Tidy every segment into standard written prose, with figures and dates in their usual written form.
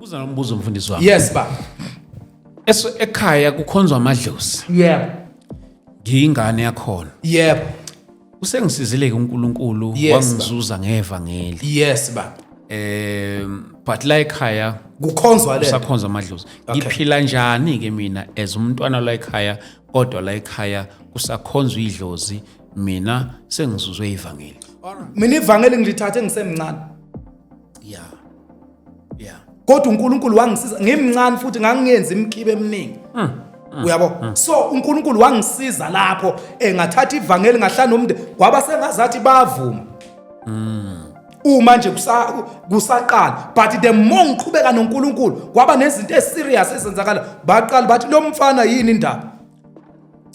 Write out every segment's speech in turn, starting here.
Buza lo mbuzo mfundisi wami. Yes baba. Eso ekhaya kukhonzwa amadlozi. Yebo. Ngiyingane yakhona. Yebo. Usengisizile ke uNkulunkulu Yes, wangizuza ngevangeli. Yes baba. But la ekhaya Kukhonzwa le. kusakhonzwa amadlozi. Ngiphila njani ke mina as umntwana la ekhaya kodwa la ekhaya kusakhonzwa idlozi, mina sengizuzwe ivangeli. Mina ivangeli ngilithathe ngisemncane. Yeah. Yeah. Kodwa uNkulunkulu wangisiza ngimncane futhi ngangingenzi imikhibe eminingi. Uyabo? So uNkulunkulu wangisiza lapho, engathatha ivangeli ngahlala nomndeni kwaba sengazathi bavuma. Uma nje kusaqala, but the more ngiqhubeka noNkulunkulu kwaba nezinto eziserious ezenzakala, baqala bathi lo mfana yini indaba?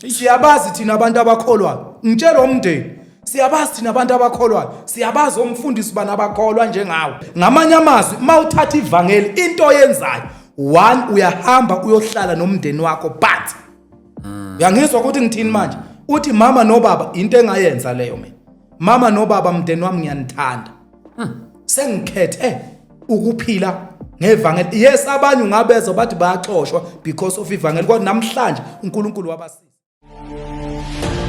Siyabazi thina abantu abakholwayo. Ngitshela umndeni, siyabazi thina abantu abakholwayo, siyabazi omfundisi bana abakholwa njengawe. Ngamanye amazwi, mawuthatha ivangeli into oyenzayo, one, uyahamba uyohlala nomndeni wakho, but uyangizwa ukuthi ngithini manje? Uthi mama nobaba, into engayenza leyo mina. Mama nobaba, mndeni wami ngiyanithanda. Sengikhethe ukuphila ngevangeli. Yes, abanye ungabezwa bathi bayaxoshwa because of ivangeli, kodwa namhlanje uNkulunkulu wabasiza.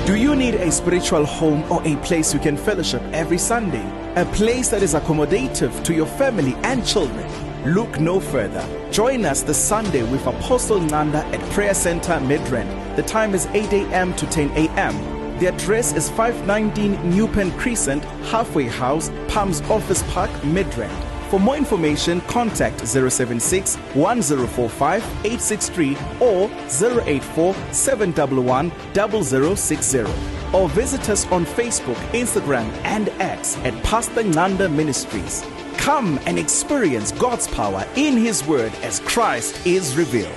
Do you need a spiritual home or a place you can fellowship every Sunday? A place that is accommodative to your family and children? Look no further. Join us this Sunday with Apostle Nanda at Prayer Center Midrand. The time is 8 a.m. to 10 a.m. The address is 519 Newpen Crescent, Halfway House, Palms Office Park, Midrand. For more information, contact 076 1045 863 or 084 711 0060. Or visit us on Facebook, Instagram, and X at Pastor Nanda Ministries. Come and experience God's power in His Word as Christ is revealed.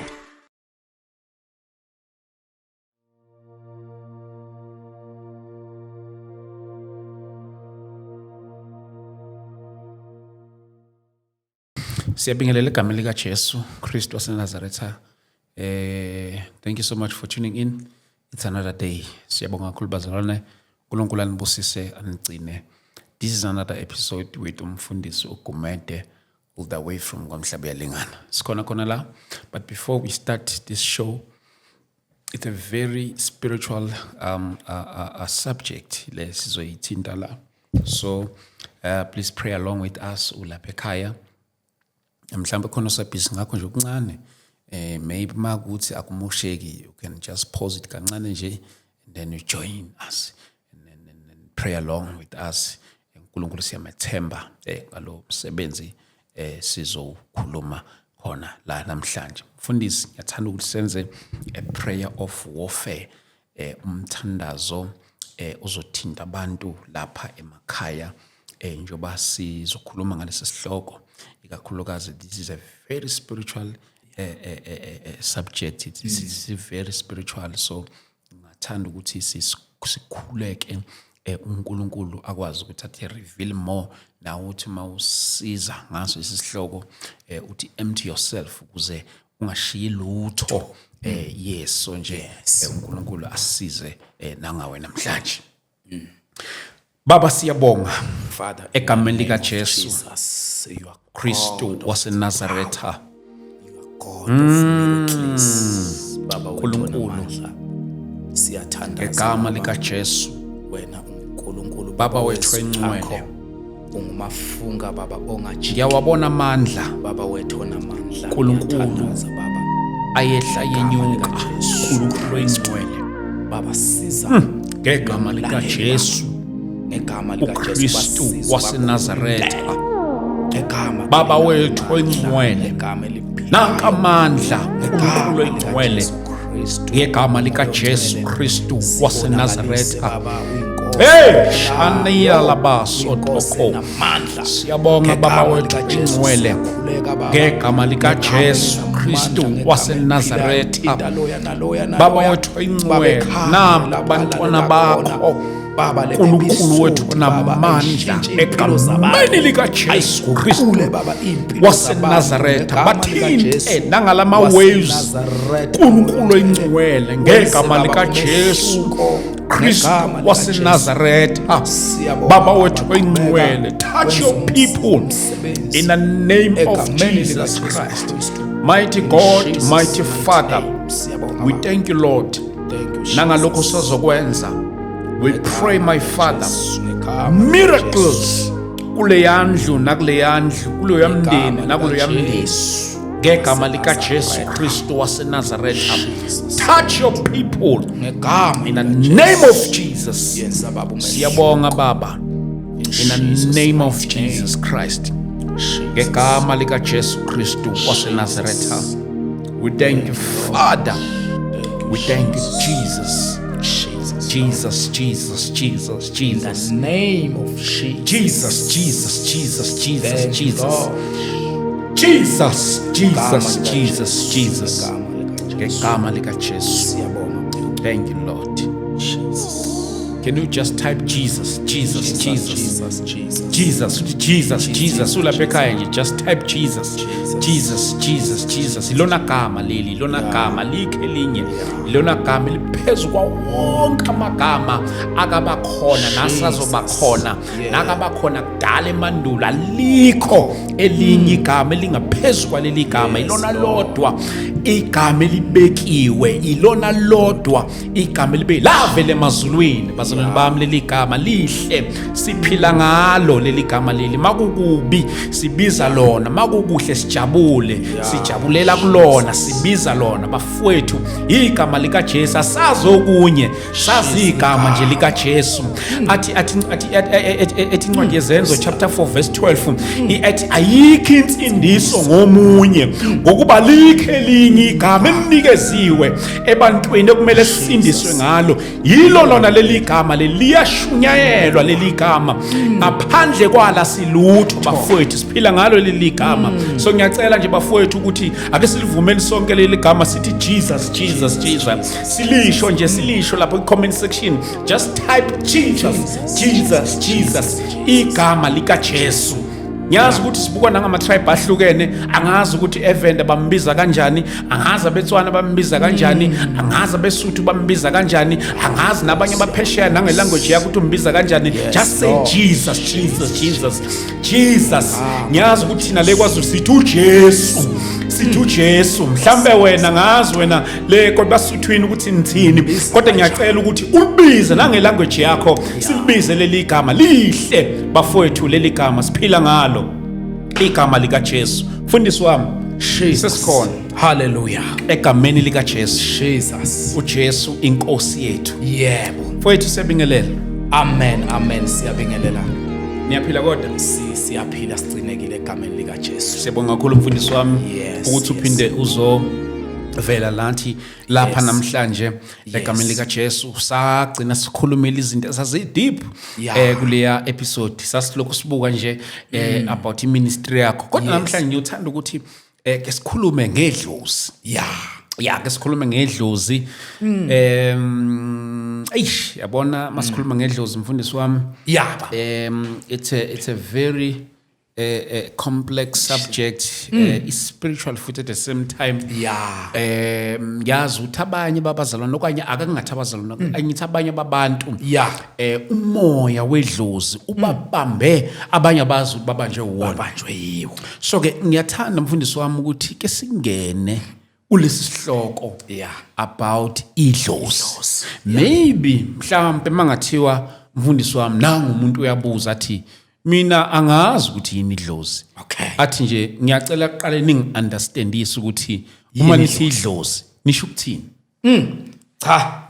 Siyabingelela egameni lika Jesu Kristu waseNazaretha. Thank you so much for tuning in. It's another day. Siyabonga kakhulu bazalwane. uNkulunkulu anibusise anigcine. This is another episode with umfundisi uGumede all the way from KwaMhlabuyalingana. Sikhona khona la. But before we start this show, it's a very spiritual subject le sizoyithinta la. So please pray along with us ulapha ekhaya. Mhlawumbe khona osabhizi ngakho nje okuncane, maybe makuthi akumosheki, you can just pause it kancane nje and then you join us and pray along with us. uNkulunkulu siyamethemba ngalo msebenzi sizokhuluma khona la namhlanje. Mfundisi, ngiyathanda ukuthi senze a prayer of warfare, umthandazo uzothinta abantu lapha emakhaya, njengoba sizokhuluma ngalesi sihloko ikakhulukazi. This is a very spiritual subject. It's very spiritual, so ngingathanda ukuthi sikhuleke, uNkulunkulu akwazi ukuthi athi reveal more nawe, uthi mawusiza ngaso isihloko, uthi empty yourself ukuze ungashiyi lutho. Yes, so nje uNkulunkulu asisize nangawe namhlanje. Baba, siyabonga. Father, egameni lika Jesu Jesus, you are Kristu waseNazaretha. God of miracles. Baba wethu uNkulunkulu. onamandla. Siyathandaza. Ngegama Baba. lika Jesu. Wena uNkulunkulu. Baba wethu wezwi engcwele. lakho. Ungumafunga baba ongajiki. Ngiyawabona amandla. Baba wethu onamandla. uNkulunkulu. Ngiyathandaza, baba. Ayehla yenyuka. uNkulunkulu engcwele. Baba, siza. Ngegama lika Jesu. Ngegama lika Jesu. uKristu Basiza, waseNazaretha. Ngegama Baba wethu engcwele. Ngegama eliphilayo. Nanka amandla, Ngegama uNkulunkulu lika engcwele. Jesu Kristu. Ngegama lika Jesu Kristu waseNazaretha. Baba, uyinkosi. Hey, shaniya labaso Uyinkosi toko. enamandla. Siyabonga baba Ngegama wethu likaJesu engcwele. siyakhuleka, Baba. Ngegama lika Ngegama Jesu elinamandla, Kristu ngegama waseNazaretha. eliphilayo. Thinta loya naloya Baba naloya. wethu Baba engcwele, ekhaya nampa lapha abantwana alalela khona. bakho. Baba le Nkulunkulu wethu episode, Baba, onamandla ayishintshe iy'mpilo zabantu. egameni likaJesu Kristu Ayiguqule, Baba, iy'mpilo zabantu waseNazaretha ngegama bathinte likaJesu nangalama waves waseNazaretha. uNkulunkulu oyingcwele ngegama Baba, likaJesu umehluko Kristu ngegama likaJesu. waseNazaretha Siyabonga, Baba Baba, wethu oyingcwele qhubeka, touch your wenze people umsebenzi. in the name of Egameni Jesus likaJesu Christ. Kristu. Mighty In God, Jesus' mighty mighty Father, name. Siyabonga, we Baba. thank you, Lord. Thank you, Jesus. Nangalokho sazokwenza. We pray, my Father, Ngegama miracles kuleya ndlu nakuleya ndlu, kuloya mndeni Ngegama nakuloya mndeni. likaJesu. Ngegama likaJesu Kristu waseNazaretha. Touch your people Ngegama in the likaJesu. name of Jesus. Yenza, Baba, umehluko. Siyabonga Baba. In the Jesus' name of mighty name. Jesus Christ. Jesus. Ngegama likaJesu Kristu waseNazaretha. We thank you, Father. We thank you, Jesus. Jesus. Jesus, Jesus, Jesus, In Jesus. the name of Jesus. Jesus, Jesus, Jesus, Jesus, Thank you, Jesus. Lord. Jesus, Jesus, Ngegama Jesus, likaJesu. Jesus. Ngegama likaJesu. Ngegama likaJesu. Siyabonga. Thank you, Lord. Jesus. Can you just type Jesus, Jesus, Jesus? Jesus, Jesus. Jesus, Jesus, Jesus. Ulapha ekhaya nje just type Jesus. Jesus. Jesus, Jesus, Jesus. Ilona gama leli, ilona gama likhe elinye. Ilona gama eliphezu kwawo wonke amagama akaba khona nasazoba khona. Yeah. Nakaba khona kudala emandulo alikho elinye igama elingaphezu kwaleli gama. Ilona lodwa igama elibekiwe, ilona lodwa igama elibe lavele emazulwini. Bazalwane bami leli gama lihle siphila ngalo leli gama leli makukubi sibiza lona makukuhle sijabule sijabulela kulona sibiza lona bafowethu igama likaJesu asazi okunye sazi igama nje likaJesu athi athi athi ethi incwadi yezenzo chapter 4 verse 12 athi ayikho insindiso ngomunye ngokuba likhe elinye igama elinikeziwe ebantwini ekumele sisindiswe ngalo yilo lona leli gama leli liyashunyayelwa leli gama ngaphandle kwala silutho bafowethu siphila ngalo leli gama so ngiyacela nje bafowethu ukuthi ake silivumeni sonke leli gama sithi Jesus Jesus Jesus silisho nje silisho lapho ku-comment section just type Jesus Jesus Jesus igama likaJesu ngiyazi ukuthi sibukwa nangama-tribe ahlukene angazi ukuthi eVenda bambiza kanjani angazi abetswana bambiza kanjani angazi abesuthu bambiza kanjani angazi nabanye abaphesheya nangelanguage yakho ukuthi umbiza kanjani just say Lord. Jesus Jesus Jesus Jesus ngiyazi ukuthi thina le kwaZulu sithi uJesu sithi uJesu mhlambe wena ngazi wena le kodwa basuthwini ukuthi nithini kodwa ngiyacela ukuthi ulibize nangelanguage yakho silibize leli gama lihle bafowethu leli gama siphila ngalo igama likaJesu mfundisi wami sesikhona Hallelujah. egameni likaJesu Jesus. uJesu inkosi yethu Yebo. mfowethu siyabingelela Amen. Amen. Siyabingelela. niyaphila kodwa Siyaphila sigcinekile egameni likaJesu. siyabonga kakhulu mfundisi wami Yes, ukuthi yes. uphinde uzovela lathi lapha Yes. namhlanje egameni likaJesu sagcina sikhulumile izinto ezazi-deep kuleya episode sasilokhu sibuka nje about i-ministry yakho kodwa namhlanje ngiyothanda ukuthi ke sikhulume ngedlozi ya ke sikhulume ngedlozi eish yabona masikhuluma ngedlozi mfundisi wami Yaba. It's a very complex subject is spiritual futhi at the same time ngiyazi ukuthi abanye babazalwane okanye akangathi abazalwane angithi abanye babantu umoya wedlozi ubabambe abanye abazi ukuthi babanjwe wona Babanjwe yiwo. So ke ngiyathanda mfundisi wami ukuthi ke singene kulesi sihloko about idlozi maybe mhlawumbe mangathiwa mfundisi wami nangu umuntu uyabuza athi mina angazi ukuthi yini idlozi athi nje ngiyacela kuqale ningi-understandise ukuthi uma nithi idlozi nisho ukuthini Cha.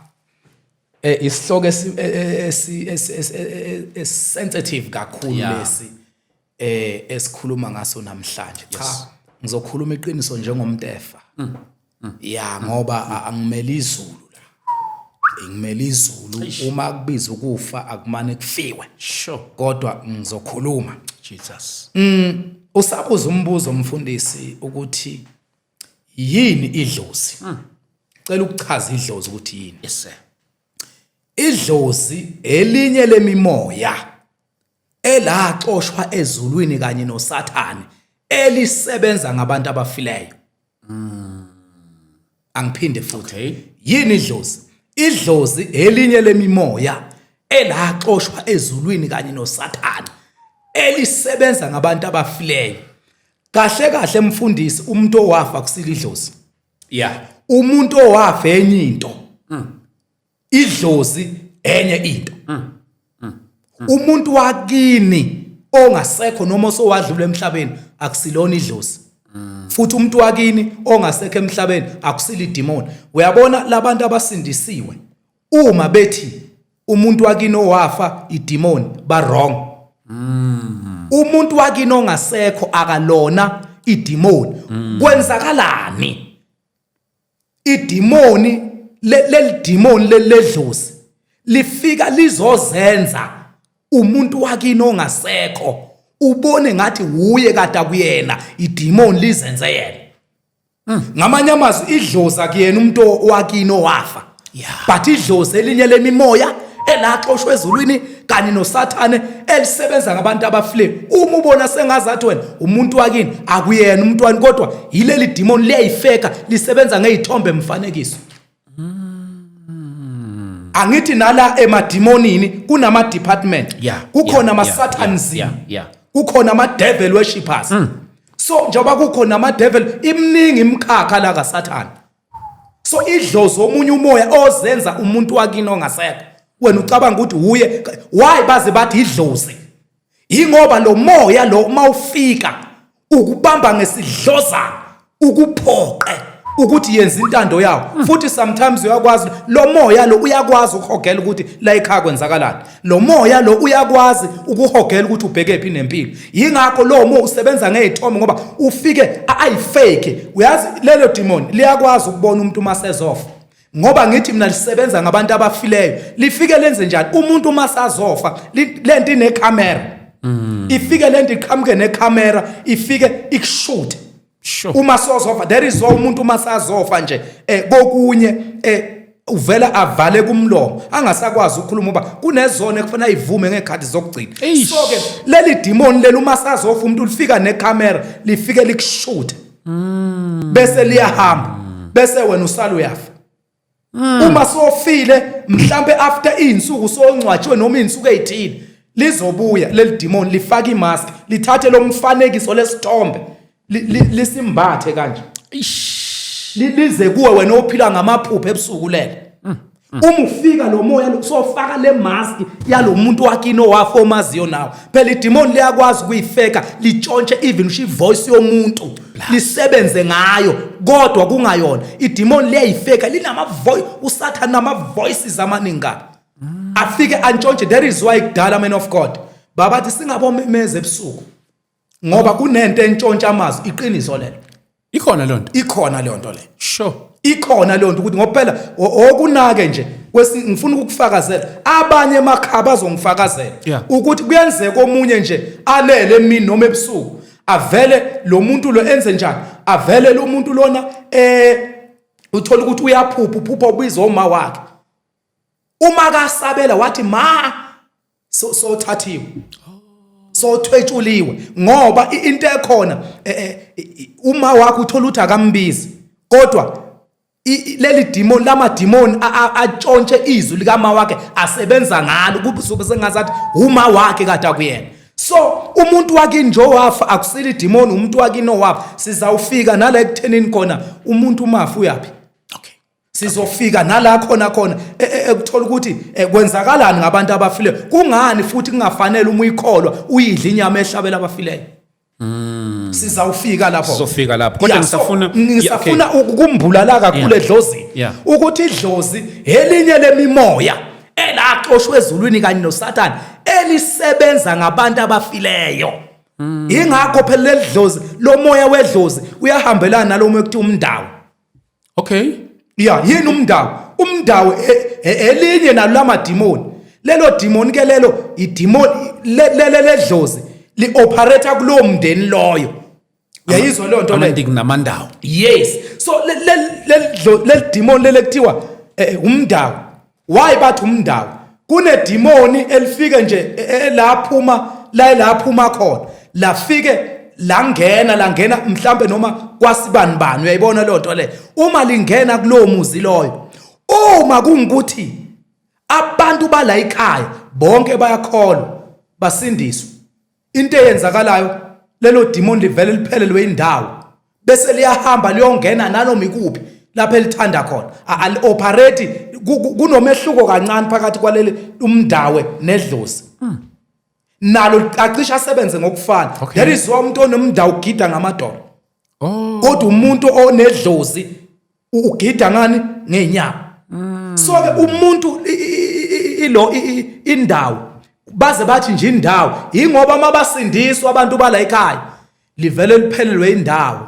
Isihloko esi esi esi sensitive kakhulu lesi esikhuluma ngaso namhlanje. Cha. Ngizokhuluma iqiniso njengomtefa. Ya ngoba angimeli izulu la. Ngimeli izulu uma kubiza ukufa akumane kufiwe. Kodwa ngizokhuluma. Jesus. Usabuza umbuzo mfundisi ukuthi yini idlozi? Cela ukuchaza idlozi ukuthi yini. Yes sir. Idlozi elinye lemimoya elaxoshwa ezulwini kanye noSathane elisebenza ngabantu abafileyo. Angiphinde futhi. Yini idlozi? Idlozi elinye lemimoya elaxoshwa ezulwini kanye noSathane elisebenza ngabantu abafileyo. Kahle kahle mfundisi, umuntu owafa kusila idlozi. Umuntu owafa enye into. Idlozi enye into. Umuntu wakini ongasekho noma osowadlula emhlabeni akusilona idlozi. Futhi umuntu wakini ongasekho emhlabeni akusile idemon. Uyabona labantu abasindisiwe uma bethi umuntu wakini owafa idemon, ba wrong. Umuntu wakini ongasekho akalona idemon. Kwenzakalani? Idemoni, leli demoni ledlozi lifika lizozenza umuntu wakini ongasekho, ubone ngathi wuye kade akuyena idemoni, lizenze yena. Ngamanye amazwi, idlozi akuyena umuntu wakini owafa, but idlozi elinye lemimoya elaxoshwa ezulwini kanye noSathane elisebenza ngabantu abafile. Uma ubona sengazathi wena umuntu wakini, akuyena umuntu wani, kodwa yileli demon liyayifeka, lisebenza ngezithombe mfanekiso. Angithi nala emadimonini kunama department? Kukhona ama satanism, kukhona ama devil worshippers. So njengoba kukhona ama devil, iminingi imikhakha la kaSathane. So idlozi omunye umoya ozenza umuntu wakini ongasekho, wena ucabanga ukuthi uye. Why baze bathi idlozi? Ingoba lo moya lo uma ufika ukubamba ngesidlozana, ukuphoqe ukuthi yenza intando yawo. Futhi sometimes uyakwazi, lo moya lo uyakwazi ukuhogela ukuthi la ekhaya kwenzakalani. Lo moya lo uyakwazi ukuhogela ukuthi ubheke phi nempilo. Yingakho lo moya usebenza ngezithombe, ngoba ufike ayifake. Uyazi lelo demon liyakwazi ukubona umuntu uma sezofa, ngoba ngithi mina lisebenza ngabantu abafileyo. Lifike lenze njani umuntu uma sazofa? Lento inekhamera, ifike lento iqhamuke nekhamera, ifike ikushuthe uma sozofa. There is umuntu uma sazofa nje, kokunye uvela avale kumlomo angasakwazi ukukhuluma, uba kunezona ekufanele ayivume ngekhathi zokugcina. So ke leli demon leli, uma sazofa umuntu, lifika nekhamera, lifike likushuthe, bese liyahamba, bese wena usala uyafa. Uma sofile, mhlambe after izinsuku songcwatshiwe noma izinsuku ezithile, lizobuya leli demon, lifaka imask, lithathe lo mfanekiso lesithombe, lisimbathe kanje. Lize kuwe wena ophila ngamaphupho ebusuku lele. Uma ufika lo moya lo, sofaka le mask yalomuntu wakini owafa omaziyo nawe. Phela idemon liyakwazi ukuyifeka, litshontshe even usho ivoice yomuntu, lisebenze ngayo, kodwa kungayona. Idemon liyayifeka, linama voice, uSathane nama voices amaningi kabi, afike antshontshe. That is why kudala, man of God, babathi singabomemeza ebusuku, ngoba kunento entshontsha amazwi. Iqiniso lelo. Ikhona leyo nto? Ikhona leyo nto leyo. Ikhona leyo nto, ukuthi ngoba phela okunake nje ngifuna ukukufakazela, abanye emakhaya bazongifakazela ukuthi kuyenzeka omunye nje alele emini noma ebusuku, avele lo muntu lo enze njani, avele lo muntu lona uthola ukuthi uyaphupha, uphupha ubiza oma wakhe. Uma kasabela wathi ma, so sothathiwe, sothwetshuliwe, ngoba into ekhona uma wakho uthola ukuthi akambizi, kodwa leli demon, lama demon atshontshe izwi likama wakhe, asebenza ngalo, kusuke sengazathi uma wakhe kade akuyena. So umuntu wakini nje owafa akusile idemon, umuntu wakini owafa. Sizawufika nala ekuthenini khona umuntu umafa uyaphi. Sizofika nala khona khona ekuthola ukuthi kwenzakalani ngabantu abafileyo, kungani futhi kungafanele uma uyikholwa uyidla inyama ehlabela abafileyo. Sizawufika lapho. Sizofika lapho. Kodwa Yeah, so, ngisafuna ngisafuna ukukumbula la kakhulu edlozini ukuthi idlozi elinye lemimoya elaxoshwe ezulwini kanye noSathane elisebenza ngabantu abafileyo. Ingakho phela leli dlozi, lo moya wedlozi uyahambelana nalo moya ekuthiwa umndawo. Yeah, yini umndawo? Umndawo elinye nalo lamadimoni. Lelo demon ke lelo idemon lele ledlozi li-operate kulowo mndeni loyo. Uyayizwa leyo nto leyo? Amandiki namandawo. Yes. So leli demon lele kuthiwa umndawo. Why bathi umndawo? Kunedimoni elifike nje laphuma la laphuma khona, lafike langena langena mhlambe noma kwasibani bani, uyayibona leyo nto le. Uma lingena kulowo muzi loyo, uma kungukuthi abantu bala ekhaya bonke bayakholwa basindiswe, into eyenzakalayo lelo demon livele liphelelwe indawo bese liyahamba liyongena nanoma ikuphi lapho elithanda khona. Ali-operate. Kunomehluko kancane phakathi kwaleli umndawe nedlozi. Nalo acishe asebenze ngokufana. That is why umuntu onomndawo ugida ngamadolo. Kodwa umuntu onedlozi ugida ngani? Ngeenyawo. So ke umuntu ilo indawo baze bathi nje indawo ingoba mabasindiswa abantu bala ekhaya livele liphelelwe indawo,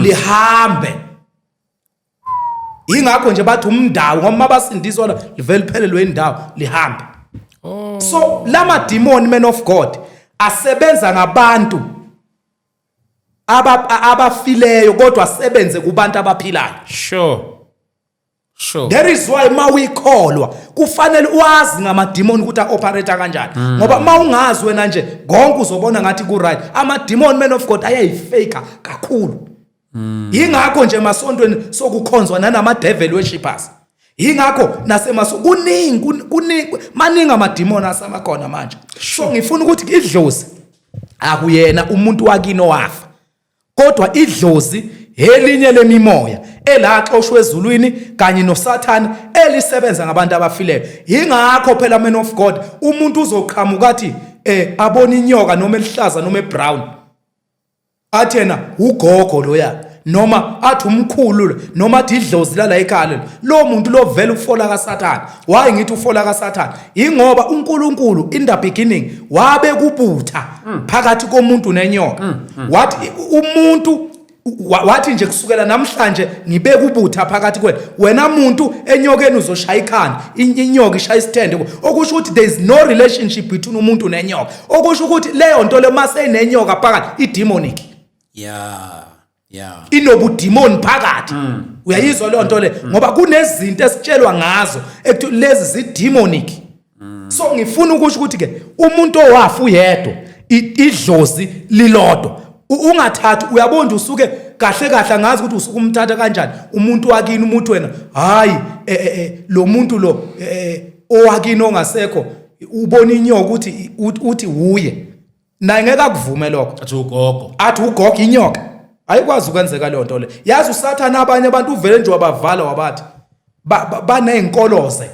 lihambe. Ingakho nje bathi umndawo, ngoba mabasindiswa la livele liphelelwe indawo lihambe. So lama demon, man of God, asebenza ngabantu abafileyo kodwa asebenze kubantu abaphilayo. That is why mawuyikholwa kufanele wazi ngamadimoni ukuthi a-operate kanjani, ngoba mawungazi wena nje konke uzobona ngathi ku right. Amadimoni, man of God, ayayifake kakhulu. Yingakho nje emasontweni sokukhonzwa nanama devil worshippers. Yingakho nasemaso kuningi kuningi, maningi amadimoni asamakhona manje. So ngifuna ukuthi idlozi akuyena umuntu wakini owafa, kodwa idlozi elinye lemimoya elaxoshwe ezulwini kanye noSathane elisebenza ngabantu abafileyo. Ingakho phela, man of God, umuntu uzoqhamuka athi abona inyoka noma elihlaza noma ebrown, athi yena ugogo loya, noma athi umkhulu lo, noma athi idlozi lala ekhaya lelo. Lo muntu lo vele ufola kaSathane. Why ngithi ufola kaSathane? Ingoba uNkulunkulu in the beginning wabe kubutha phakathi komuntu nenyoka, wathi umuntu wathi nje kusukela namhlanje ngibeka ubutha phakathi kwenu, wena muntu enyokeni uzoshaya ikhanda, inyoka ishaya isithende. Okusho ukuthi there is no relationship between umuntu nenyoka. Okusho ukuthi leyo nto le mase inenyoka phakathi, i-demonic. Inobudimoni phakathi, uyayizwa leyo nto le? Ngoba kunezinto esitshelwa ngazo ekuthi lezi zi-demonic. So ngifuna ukusho ukuthi ke umuntu owafa uyedwa, idlozi lilodwa. Ungathathi, uyabona nje, usuke kahle kahle angazi ukuthi usuke umthatha kanjani umuntu wakini, umuntu wena hayi lo muntu lo owakini ongasekho, ubona inyoka ukuthi uthi uye naye, ngeke akuvume lokho. Athi ugogo. Athi ugogo inyoka. Ayikwazi ukwenzeka leyo nto le. Yazi uSathane abanye abantu uvele nje wabavala, wabathi banezinkoloze.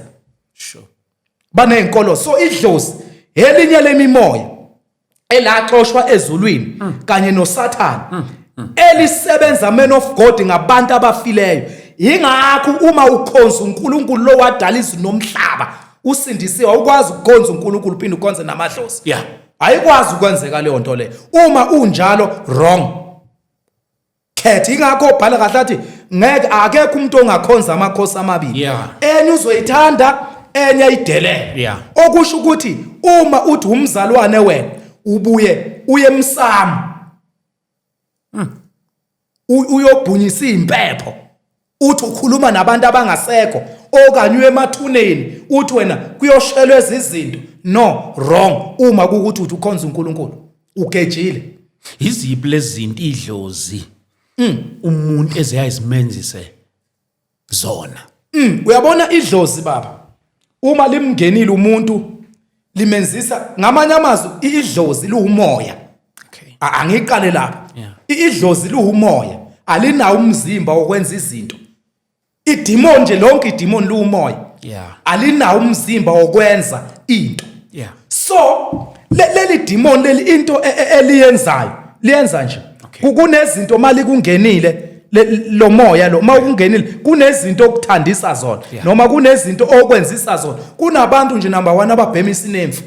Banezinkolo. So idlozi elinye lemimoya elaxoshwa ezulwini kanye noSathane elisebenza, man of God, ngabantu abafileyo. Ingakho uma ukhonza uNkulunkulu lo wadala izulu nomhlaba, usindisiwe, awukwazi ukukhonza uNkulunkulu uphinde ukhonze namadlozi. Ayikwazi ukwenzeka leyo nto le. Uma unjalo, wrong, khetha. Ingakho obhala kahle athi ngeke, akekho umuntu ongakhonza amakhosi amabili. Enye uzoyithanda, enye ayidelele. Okusho ukuthi uma uthi umzalwane wena ubuye uye emsamo, uyobhunyisa impepho, uthi ukhuluma nabantu abangasekho, okanye uye emathuneni uthi wena kuyoshelwa izinto, no, wrong. Uma kukuthi uthi ukhonza uNkulunkulu, ugejile. Yiziphi lezi zinto idlozi umuntu eziyayizimenzise zona? Uyabona idlozi baba, uma limngenile umuntu limenzisa, ngamanye amazwi idlozi liwumoya. Angiqale lapha. Idlozi liwumoya, alinawo umzimba wokwenza izinto. Idimoni nje lonke, idimoni liwumoya. Alinawo umzimba wokwenza into. So leli demon leli, into eliyenzayo, liyenza nje. Kunezinto mali kungenile lo moya lo, uma ungenile kunezinto okuthandisa zona noma kunezinto okwenzisa zona. Kunabantu nje, number 1, ababhema isinemfu,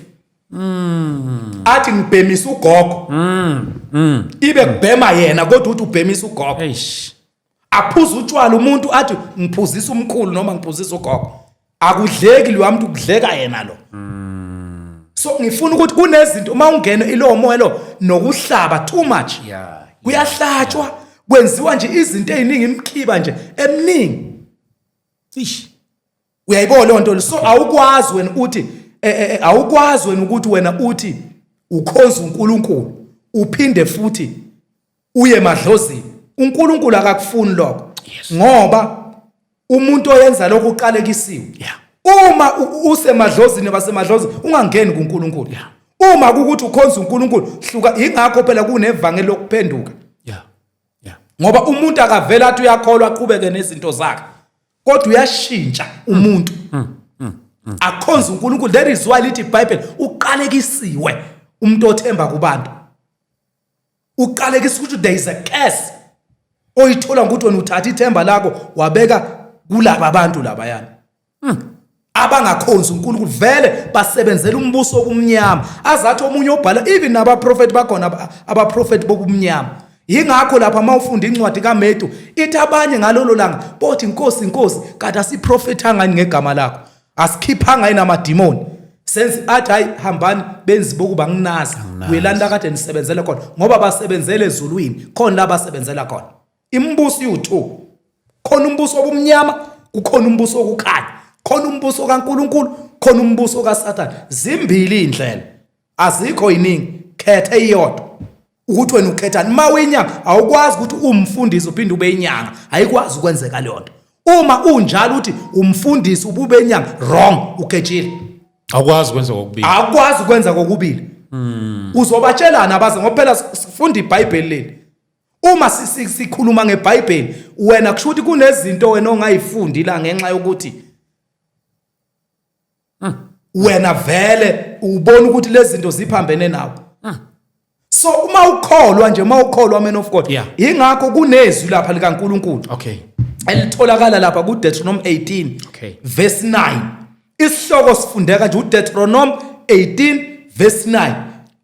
athi ngibhemisa ugogo, ibe kubhema yena, kodwa uthi ubhemisa ugogo. Eish. Aphuza utshwala umuntu athi ngiphuzisa umkhulu noma ngiphuzisa ugogo. Akudleki lo muntu, kudleka yena lo. So ngifuna ukuthi kunezinto uma ungena ilowo moya lo, nokuhlaba too much, kuyahlatshwa, kwenziwa nje izinto eziningi, imikhiba nje eminingi. Ish. Uyayibona leyo nto? So awukwazi wena uthi awukwazi wena ukuthi wena uthi ukhonza uNkulunkulu uphinde futhi uye emadlozini. UNkulunkulu akakufuni lokho, ngoba umuntu oyenza lokho uqalekisiwe. Uma usemadlozini, basemadlozini, ungangeni kuNkulunkulu. Uma kukuthi ukhonza uNkulunkulu, hluka. Ingakho phela kunevangeli lokuphenduka, ngoba umuntu akavela athi uyakholwa aqhubeke nezinto zakhe, kodwa uyashintsha umuntu akhonza uNkulunkulu. That is why lithi iBhayibheli, uqalekisiwe umuntu othemba kubantu. Uqalekisa ukuthi there is a curse oyithola ngokuthi wena uthatha ithemba lakho wabeka kulaba bantu labayana abangakhonzi uNkulunkulu, vele basebenzela umbuso obumnyama. Azathi omunye obhala, even nabaprofeti bakhona, abaprofeti bobumnyama. Yingakho lapha uma ufunda incwadi kaMethu, ithi abanye ngalolo langa bothi, "Inkosi, Inkosi, kanti asiprofethanga yini ngegama lakho? Asikhiphanga yini amadimoni?" Senze athi, "Hayi, hambani benzi bokuba, nginazi, buyelani la kade nisebenzele khona," ngoba basebenzele ezulwini, khona la basebenzela khona. Imibuso iwu-two: khona umbuso obumnyama, kukhona umbuso wokukhanya, khona umbuso kaNkuluNkulu, khona umbuso kaSathane. Zimbili indlela, azikho iningi, khetha iyodwa ukuthi wena ukhethani. Uma uyinyanga, awukwazi ukuthi umfundisi uphinde ube inyanga, ayikwazi ukwenzeka leyo nto. Uma unjalo uthi umfundisi ubube inyanga, wrong, ukhethile. Awukwazi ukwenza kokubili. Akwazi ukwenza kokubili. Uzobatshelana abaze, ngoba phela sifunda iBhayibheli leli. Uma sikhuluma ngeBhayibheli, wena kusho ukuthi kunezinto wena ongayifundi la ngenxa yokuthi wena vele ubona ukuthi lezi zinto ziphambene nawe. So uma ukholwa nje, uma ukholwa, man of God, ingakho kunezwi lapha likaNkuluNkulu elitholakala lapha kuDeuteronomy 18 verse 9. Isihloko sifundeka nje, uDeuteronomy 18 verse 9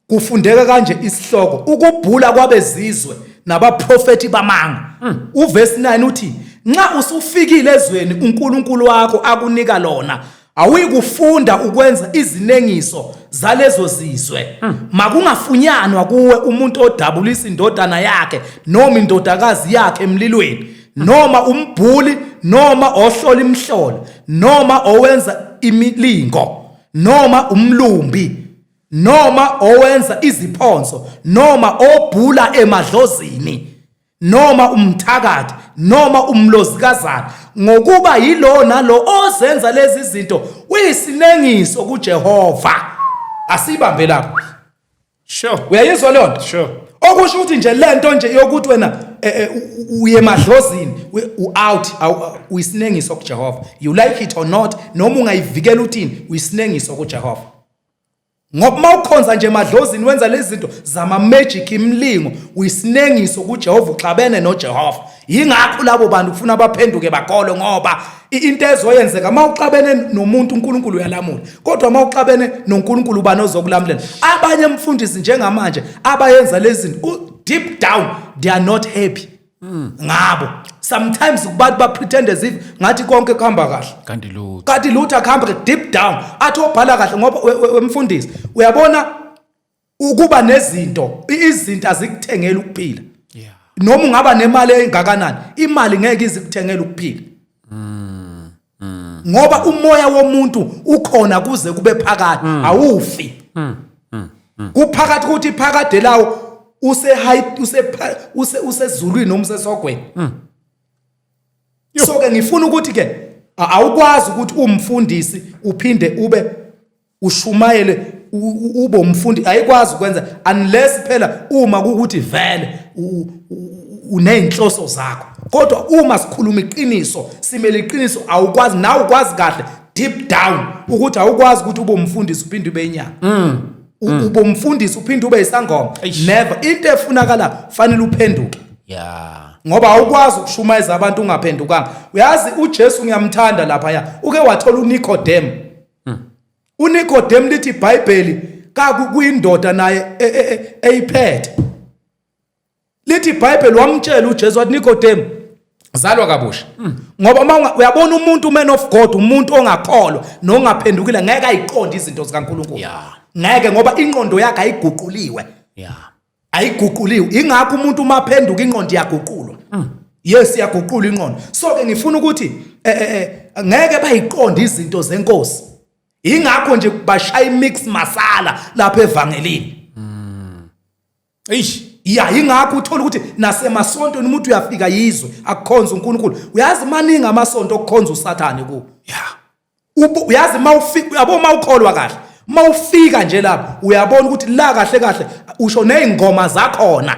kufundeka kanje isihloko: ukubhula kwabezizwe nabaprofeti bamanga. Uverse 9 uthi, nxa usufikile ezweni uNkulunkulu wakho akunika lona, awuyikufunda ukwenza izinengiso zalezo zizwe. Makungafunyanwa kuwe umuntu odabulisa indodana yakhe noma indodakazi yakhe emlilweni, noma umbhuli, noma ohlola imihlola, noma owenza imilingo, noma umlumbi, noma owenza iziphonso, noma obhula emadlozini, noma umthakathi, noma umlozikazana, ngokuba yilo nalo ozenza lezi zinto uyisinengiso kuJehova. Asibambe lapho. Uyayizwa leyo nto? Sure. Okusho ukuthi nje lento nje yokuthi wena uye emadlozini, u-out, uyisinengiso kuJehova, you like it or not, noma ungayivikela uthini, uyisinengiso kuJehova, ngoba uma ukhonza nje emadlozini, wenza lezi zinto zama-magic, imilingo, uyisinengiso kuJehova, uxabene noJehova. Yingakho labo bantu kufuna baphenduke bakholwe, ngoba into ezoyenzeka uma uxabene nomuntu, uNkulunkulu uyalamula, kodwa uma uxabene noNkulunkulu, ubani ozokulamulela? Abanye mfundisi njengamanje abayenza lezi zinto, deep down they are not happy ngabo. Sometimes kubantu ba-pretend as if ngathi konke kuhamba kahle, Kanti lutho. Kanti lutho akuhambe ke. Deep down athi obhala kahle, ngoba wemfundisi, uyabona, ukuba nezinto, izinto azikuthengeli ukuphila. Noma ungaba nemali engakanani, imali ngeke izikuthengele ukuphila, ngoba umoya womuntu ukhona kuze kube phakade, awufi. Kuphakathi ukuthi phakade lawo use high, use usezulwini noma usesogweni. So ke ngifuna ukuthi ke awukwazi ukuthi umfundisi uphinde ube ushumayele, ube umfundi, ayikwazi ukwenza, unless phela uma kukuthi vele uneyinhloso zakho. Kodwa uma sikhuluma iqiniso, simele iqiniso, awukwazi, nawe ukwazi kahle deep down ukuthi awukwazi ukuthi ube umfundisi uphinde ube inyanga, ube umfundisi uphinde ube isangoma. Never. Into efunakala, fanele uphenduke, ngoba awukwazi ukushumayeza abantu ungaphendukanga. Uyazi, uJesu ngiyamthanda lapha, ya uke wathola uNicodem. UNicodem, lithi iBhayibheli, kaku kuyindoda naye eyiphethe. Lithi iBhayibheli wamtshela uJesu, wathi, "Nicodem, zalwa kabusha," ngoba uma uyabona umuntu, man of God, umuntu ongakholwa nongaphendukile ngeke ayiqonde izinto zikaNkulunkulu. Ngeke, ngoba ingqondo yakhe ayiguquliwe. Ayiguquliwe. Ingakho umuntu uma aphenduka, ingqondo iyaguqulwa. Yes, iyaguqulwa ingqondo. So ke ngifuna ukuthi Ngeke bayiqonde izinto zenkosi. Ingakho nje bashaya mix masala lapha evangelini. Eish. Ya, ingakho uthola ukuthi nasemasontweni umuntu uyafika yizwe akukhonza uNkulunkulu. Uyazi maningi amasonto okukhonza uSathane kuwo. Uyazi mawufika, uyabo, mawukholwa kahle, mawufika nje lapha uyabona ukuthi la kahle kahle usho nezingoma zakhona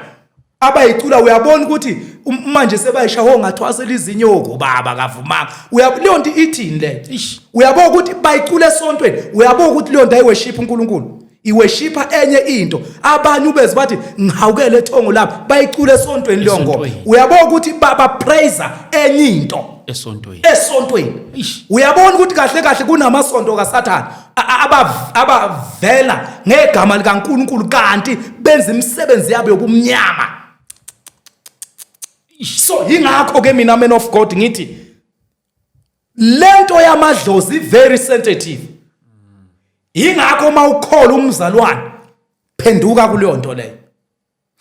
abayicula, uyabona ukuthi manje sebayishawo ngathwasela izinyoko baba kavumanga. Uyabo leyo nto ithini le? Ish. Uyabona ukuthi bayicula esontweni, uyabona ukuthi leyo nto ayiworship uNkulunkulu, iworshipa enye into. Abanye ubeze bathi ngihawukele ethongo lami, bayicula esontweni leyo ngoma. Esontweni. Uyabona ukuthi ba praise enye into Esontweni. Esontweni. Ish. Uyabona ukuthi kahle kahle kunamasonto kaSathane abavela ngegama likaNkuluNkulu kanti benza imisebenzi yabo yobumnyama. So ingakho ke mina, man of God, ngithi lento yamadlozi very sensitive. Ingakho mawukholwa umzalwane, phenduka kuleyo nto leyo,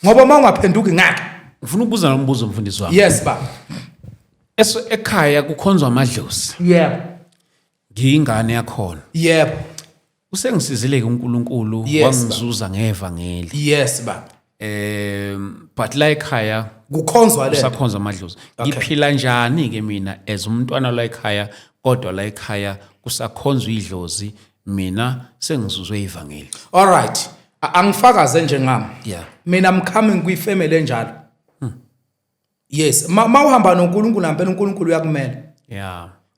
ngoba mawungaphenduki ngeke. Ngifuna ukubuza lo mbuzo, mfundisi wami. Yes, baba. Ekhaya kukhonzwa amadlozi. Yebo. Ngiyingane yakhona. Yebo. Usengisizile ke uNkulunkulu, wangizuza ngevangeli. Yes, baba. But la ekhaya kukhonzwa le kusakhonzwa amadlozi. Ngiphila njani ke mina as umntwana la ekhaya, kodwa la ekhaya kusakhonzwa idlozi, mina sengizuzwe ivangeli? All right. Angifakaze nje ngami. Mina I'm coming kwifamily enjalo. Yes, ma uhamba noNkulunkulu ngempela, uNkulunkulu uyakumela.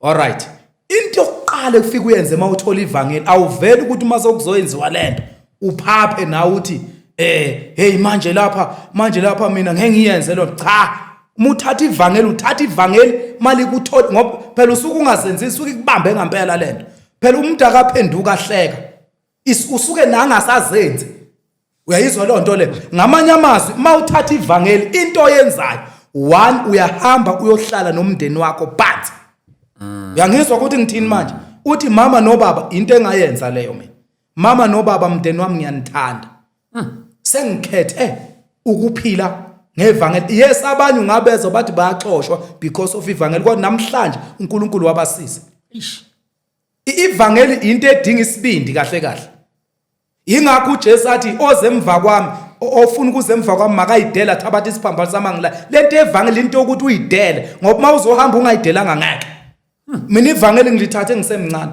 All right. Into yokuqala ekufika uyenze mawuthola ivangeli, awuveli ukuthi uma sekuzoyenziwa lento uphaphe nawe uthi hey, manje lapha mina ngeke ngiyenze lo. Cha, uma uthatha ivangeli, uthatha ivangeli mali kuthola, ngoba phela usuke ungazenzisi, usuke ikubambe ngempela lento. Phela umuntu akaphenduka ahleka, usuke nangasazenzi. Uyayizwa leyo nto le? Ngamanye amazwi, uma uthatha ivangeli, into oyenzayo, one, uyahamba uyohlala nomndeni wakho. But uyangizwa ukuthi ngithini manje? Uthi mama nobaba, into engayenza leyo mina, mama nobaba, mndeni wami, ngiyanithanda, sengikhethe ukuphila ngevangeli. Yes, abanye ungabezwa bathi bayaxoshwa because of ivangeli, kodwa namhlanje uNkulunkulu wabasiza. Ish. Ivangeli into edinga isibindi kahle kahle. Ingakho uJesu athi oze emva kwami, ofuna ukuze emva kwami makayidela, thabatha isiphambano sami angila. Lento evangeli into yokuthi uyidele, ngoba uma uzohamba ungayidelanga ngeke. Mina ivangeli ngilithathe ngisemncane.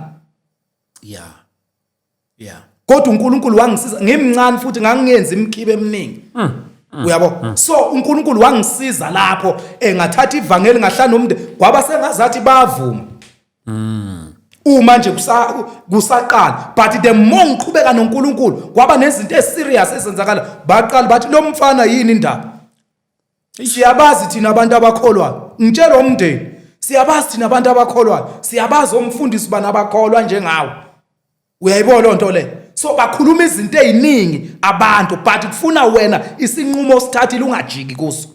Kodwa uNkulunkulu wangisiza ngimncane futhi ngangingenza imikhibe eminingi. Uyabo? So uNkulunkulu wangisiza lapho, engathatha ivangeli, ngahlala nomndeni, kwaba sengazathi bavuma. Uma nje kusaqala, but the more ngiqhubeka noNkulunkulu, kwaba nezinto eziserious ezenzakala. Baqala bathi lo mfana yini indaba? Siyabazi thina abantu abakholwayo. Ngitshela umndeni, siyabazi thina abantu abakholwayo, siyabazi omfundisi bana abakholwa njengawe. Uyayibona loo nto le? So bakhuluma izinto eziningi abantu, but kufuna wena isinqumo osithathile ungajiki kuso.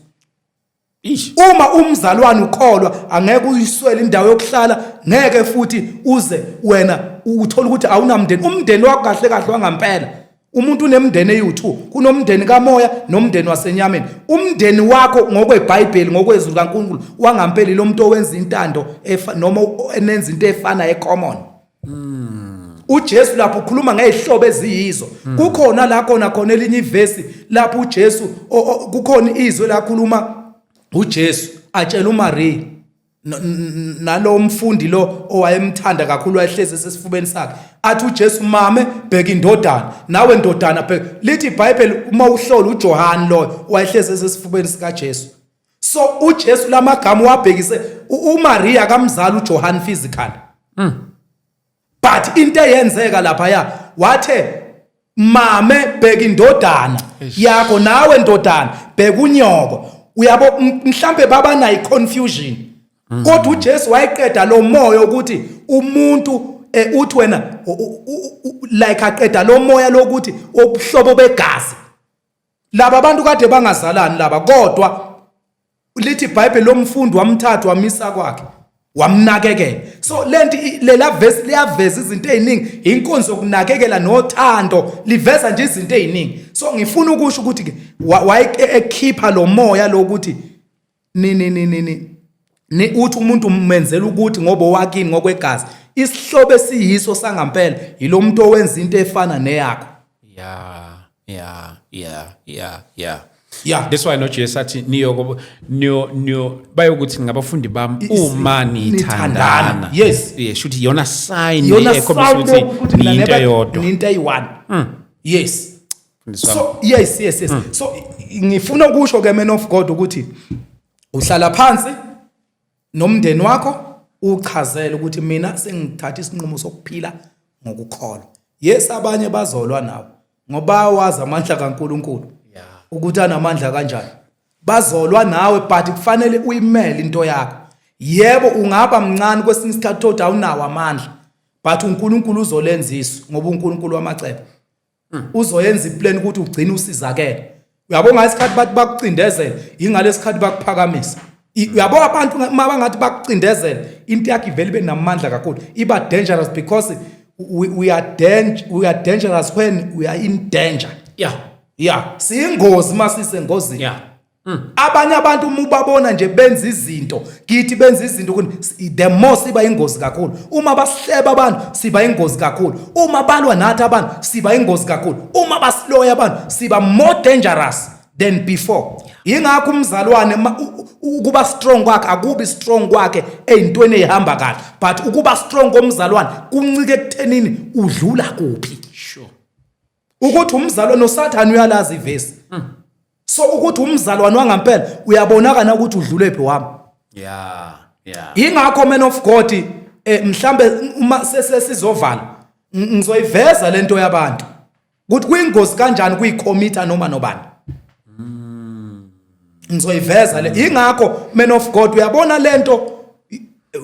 Ish. Uma umzalwane ukholwa, angeke uyiswele indawo yokuhlala, ngeke futhi uze wena uthola ukuthi awunamndeni. Umndeni wakho kahle kahle wangampela, umuntu unemndeni eyi-2, kunomndeni kamoya nomndeni wasenyameni. Umndeni wakho ngokweBhayibheli, ngokwezwi likaNkulunkulu wangampela, lo muntu owenza intando noma enenza into efana ecommon. uJesu lapho ukhuluma ngezihlobo eziyizo. Kukhona la khona khona elinye ivesi lapho uJesu kukhona izwi lakhuluma uJesu atshela uMaria nalo mfundi lo owayemthanda kakhulu, wayehlezi esesifubeni sakhe, athi uJesu, "Mame, bheka indodana, nawe ndodana bheka." Lithi iBhayibheli uma uhlola, uJohn lo wayehlezi esesifubeni sikaJesu. So uJesu lamagama wabhekise uMaria kamzali uJohn physical, but into eyenzeka lapha ya wathe, "Mame, bheka indodana yakho, nawe ndodana bheka unyoko." Uyabo, mhlambe baba nayo confusion, kodwa uJesu wayeqeda lo moya ukuthi umuntu uthi wena like aqeda lo moya lokuthi obuhlobo begazi laba bantu kade bangazalani laba. Kodwa lithi iBhayibheli lomfundi wamthatha wamisa kwakhe, wamnakekela. So lento lela verse liyaveza izinto eziningi, inkonzo yokunakekela nothando, liveza nje izinto eziningi. So ngifuna ukusho ukuthi ke wayekhipha lo moya lokuthi ni ni ni ni ni Ni uthi umuntu umenzela ukuthi ngoba owakini ngokwegazi. Isihlobo esiyiso sangampela yilomuntu owenza into efana neyakho. Yeah. Yeah. That's why noJesu athi niyo niyo niyo bayokuthi ngabafundi bami uma nithandana. Yes. Yeah, shuthi iyona sign Iyona ekhombisa sign ukuthi yokuthi mina niyinto neba- eyodwa. Niyinto eyi-one. Yes. Mfundisi wami. So yes. So ngifuna ukusho ke, man of God, ukuthi uhlala phansi nomndeni wakho, uchazele ukuthi mina sengithatha isinqumo sokuphila ngokukholwa. Yes, abanye bazolwa nawe ngoba bayawazi amandla kaNkuluNkulu ukuthi anamandla kanjani. Bazolwa nawe, but kufanele uyimele into yakho. Yebo, ungaba mncane kwesinye isikhathi, thothi awunawo amandla, but uNkulunkulu uzolenza isu, ngoba uNkulunkulu wamacebo uzoyenza iplan ukuthi ugcine usizakele. Uyabo, ngasikhathi bathi bakucindezela, ingalesikhathi bakuphakamisa. Uyabo, abantu uma bangathi bakucindezela, into yakho ivele ibe namandla kakhulu, iba dangerous, because we are dangerous when we are in danger. Yeah, siyingozi uma sisengozini. Abanye abantu uma ubabona nje benza izinto kithi, benza izinto the more siba ingozi kakhulu. Uma basihleba abantu, siba ingozi kakhulu. Uma balwa nathi abantu, siba ingozi kakhulu. Uma basiloya abantu, siba more dangerous than before. Ingakho umzalwane ukuba strong kwakhe akubi strong kwakhe ey'ntweni ey'hamba kahle, but ukuba strong komzalwane kuncike ekuthenini udlula kuphi. Ukuthi umzalwane, noSathane uyalazi ivesi, so ukuthi umzalwane wangampela uyabonakala ukuthi udlule phi wami. Ingakho, man of God, mhlambe uma sesizovala, ngizoyiveza lento yabantu ukuthi kuyingozi kanjani kuyicommita noma nobani. Ngizoyiveza le. Ingakho, man of God, uyabona lento,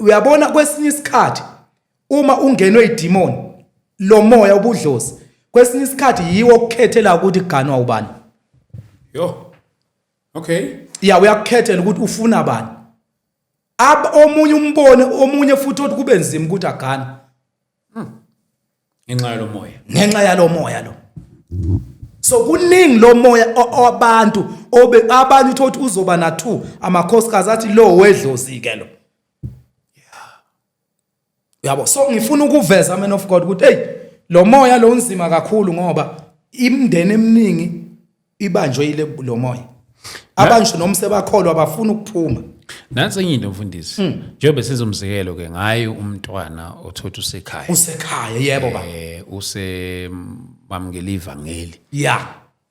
uyabona kwesinye isikhathi uma ungenwe idemon, lo moya ubudlozi, kwesinye isikhathi yiwo okukhethela ukuthi kuganwa ubani. Yo. Okay. Ya, uyakukhethela ukuthi ufuna bani. Ab omunye umbone omunye futhi othi kube nzima ukuthi agane. Ngenxa yalo moya. Ngenxa yalo moya lo. So kuningi lo moya abantu obe abanye uthola ukuthi uzoba na two amakhosikazi, athi lo wedlozi ke lo. Uyabo, so ngifuna ukuveza, man of God, ukuthi hey, lo moya lo unzima kakhulu, ngoba imindeni eminingi ibanjwe ile lo moya. Abantu noma sebakholwa abafuna ukuphuma. Nansi enye into, mfundisi. Njengoba sizomzekelo ke ngaye umntwana othothi usekhaya. Usekhaya, yebo baba. Use bamukela ivangeli.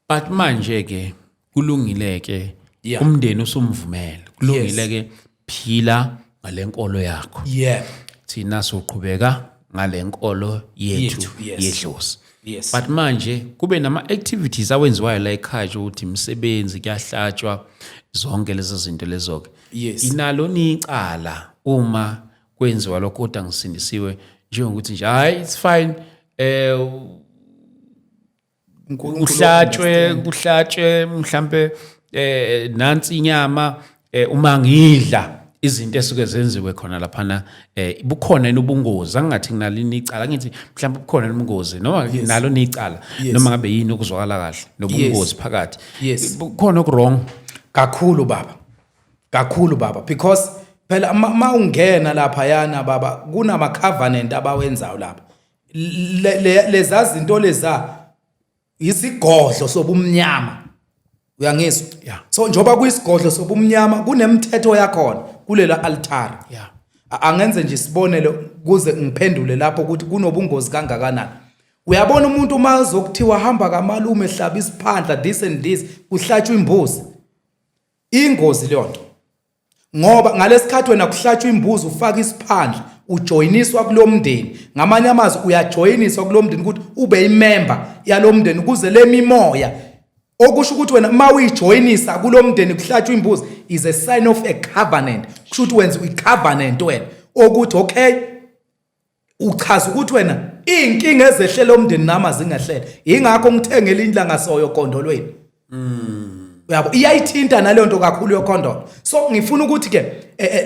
But manje ke kulungile ke, umndeni usumvumela. Kulungile ke, phila ngalenkolo yakho. Thina soqhubeka ngalenkolo yethu Yethu, yes. yedlozi. But manje kube nama activities awenziwayo la ekhaya nje ukuthi imisebenzi kuyahlatshwa, zonke lezo zinto lezo ke. Inalo nicala uma kwenziwa lokho kodwa ngisindisiwe, njengokuthi nje hayi, it's fine, uNkulunkulu kuhlatshwe mhlambe, nansi inyama, uma ngidla izinto esuke zenziwe khona laphana, bukhona yini ubungozi? Angingathi nginalini icala, ngithi mhlawumbe bukhona yini ubungozi noma nalo nicala, noma ngabe yini ukuzwakala kahle nobungozi phakathi? Bukhona oku-wrong? Kakhulu baba, kakhulu baba, because phela ma ungena lapha yana baba, kunama covenant abawenzayo lapha. Leza zinto leza isigodlo sobumnyama, uyangizwa? Yeah. So njoba kuyisigodlo sobumnyama, kunemithetho yakhona kulela altar. Angenze nje isibonelo kuze ngiphendule lapho ukuthi kunobungozi kangakanani. Uyabona, umuntu uma uzokuthiwa hamba kamalume, hlaba isiphandla, this and this, kuhlatshwa imbuzi, ingozi leyo nto, ngoba ngalesikhathi wena kuhlatshwa imbuzi, ufaka isiphandla, ujoyiniswa kulo mndeni. Ngamanye amazwi, uyajoyiniswa kulo mndeni ukuthi ube imember yalo mndeni ukuze le mimoya, okusho ukuthi wena uma uyijoyinisa kulo mndeni, kuhlatshwa imbuzi, is a sign of a covenant. Kusho ukuthi wenza i-covenant wena okuthi okay, uchaza ukuthi wena iy'nkinga ezehlela umndeni nami azingehlele. Yingakho ngithengele indlanga soyo kondolweni, uyabo, iyayithinta naleyo nto kakhulu yokhondolo. So ngifuna ukuthi ke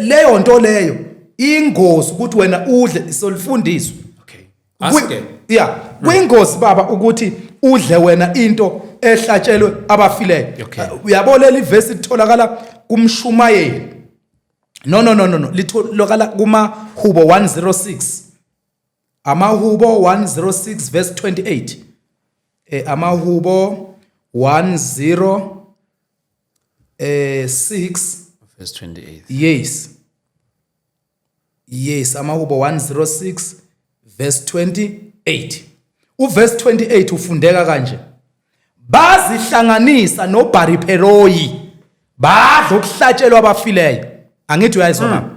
leyo nto leyo ingozi ukuthi wena udle solifundiswe. Okay, aske. Yeah, kuyingozi baba ukuthi udle wena into ehlatshelwe abafileyo. Okay. Uyabo, leli verse litholakala kumshumayeli. No, no, no, no, no, litholakala kumaHubo 106, amaHubo 106 verse 28. AmaHubo 10 6 verse 28. Yes, amaHubo 106 verse 28. Uverse 28 ufundeka kanje: "Bazihlanganisa noBhariperoyi, badla okuhlatshelwa abafileyo." Angithi uyayizwa, baba?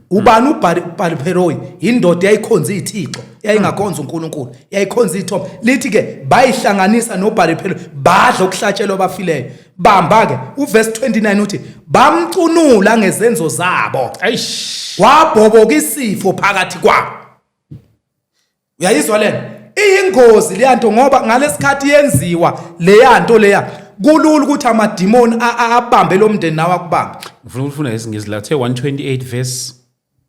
Ubani uBhariperoyi? Indoda yayikhonza ithixo, yayingakhonza uNkulunkulu, yayikhonza ithombe. Lithi ke bayihlanganisa noBhariperoyi, badla okuhlatshelwa abafileyo. Bamba ke uverse 29, uthi bamcunula ngezenzo zabo, Eish. kwabhoboka isifo phakathi kwabo. Uyayizwa lena? Iyingozi leya nto, ngoba ngalesikhathi yenziwa leya nto leya, kulula ukuthi amadimoni abambe lo mndeni, nawe akubambe. Ngifuna ukufunda isiNgisi la, the 128 verse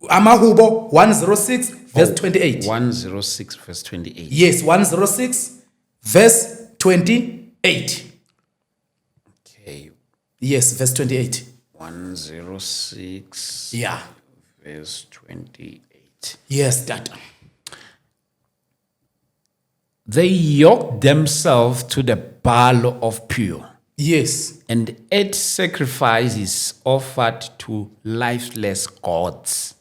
AmaHubo 106 verse 28. 106 verse 28. Yes, 106 verse 28. Okay. Yes, verse 28. 106 verse 28. Yes, tata. They yoked themselves to the Baal of Peor and ate sacrifices offered to lifeless gods.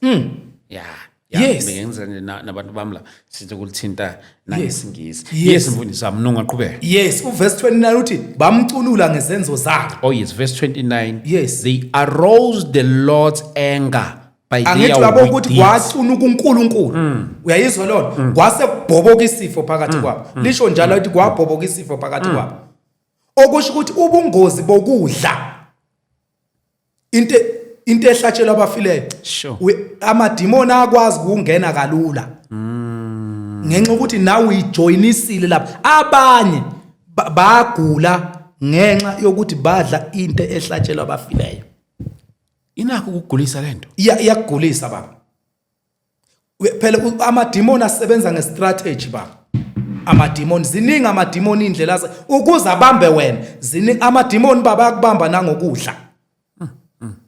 Yeah. Bengenza nje nabantu bami la sithi ukulithinta nangesiNgisi. Yes, mfundisi wami, nongaqhubeka. Yes, uverse 29 uthi bamcunula ngezenzo zabo. Oh yes, verse 29. Yes. They aroused the Lord's anger by Angithi their uyabona wicked ukuthi deeds. kwacunuka uNkulunkulu? Uyayizwa lona? Kwase kubhoboka isifo phakathi kwabo. Lisho njalo ukuthi kwabhoboka isifo phakathi kwabo, okusho ukuthi ubungozi bokudla into ehlatshelwa abafileyo, amadimoni akwazi ukungena kalula ngenxa yokuthi nawe uyijoyinisile lapha. Abanye bagula ngenxa yokuthi badla into ehlatshelwa abafileyo. Inakho ukugulisa lento. Iyakugulisa, baba. Phela amadimoni asebenza ngestrategy, baba. Amadimoni ziningi, amadimoni indlela ukuze abambe wena ziningi. Amadimoni, baba, akubamba nangokudla.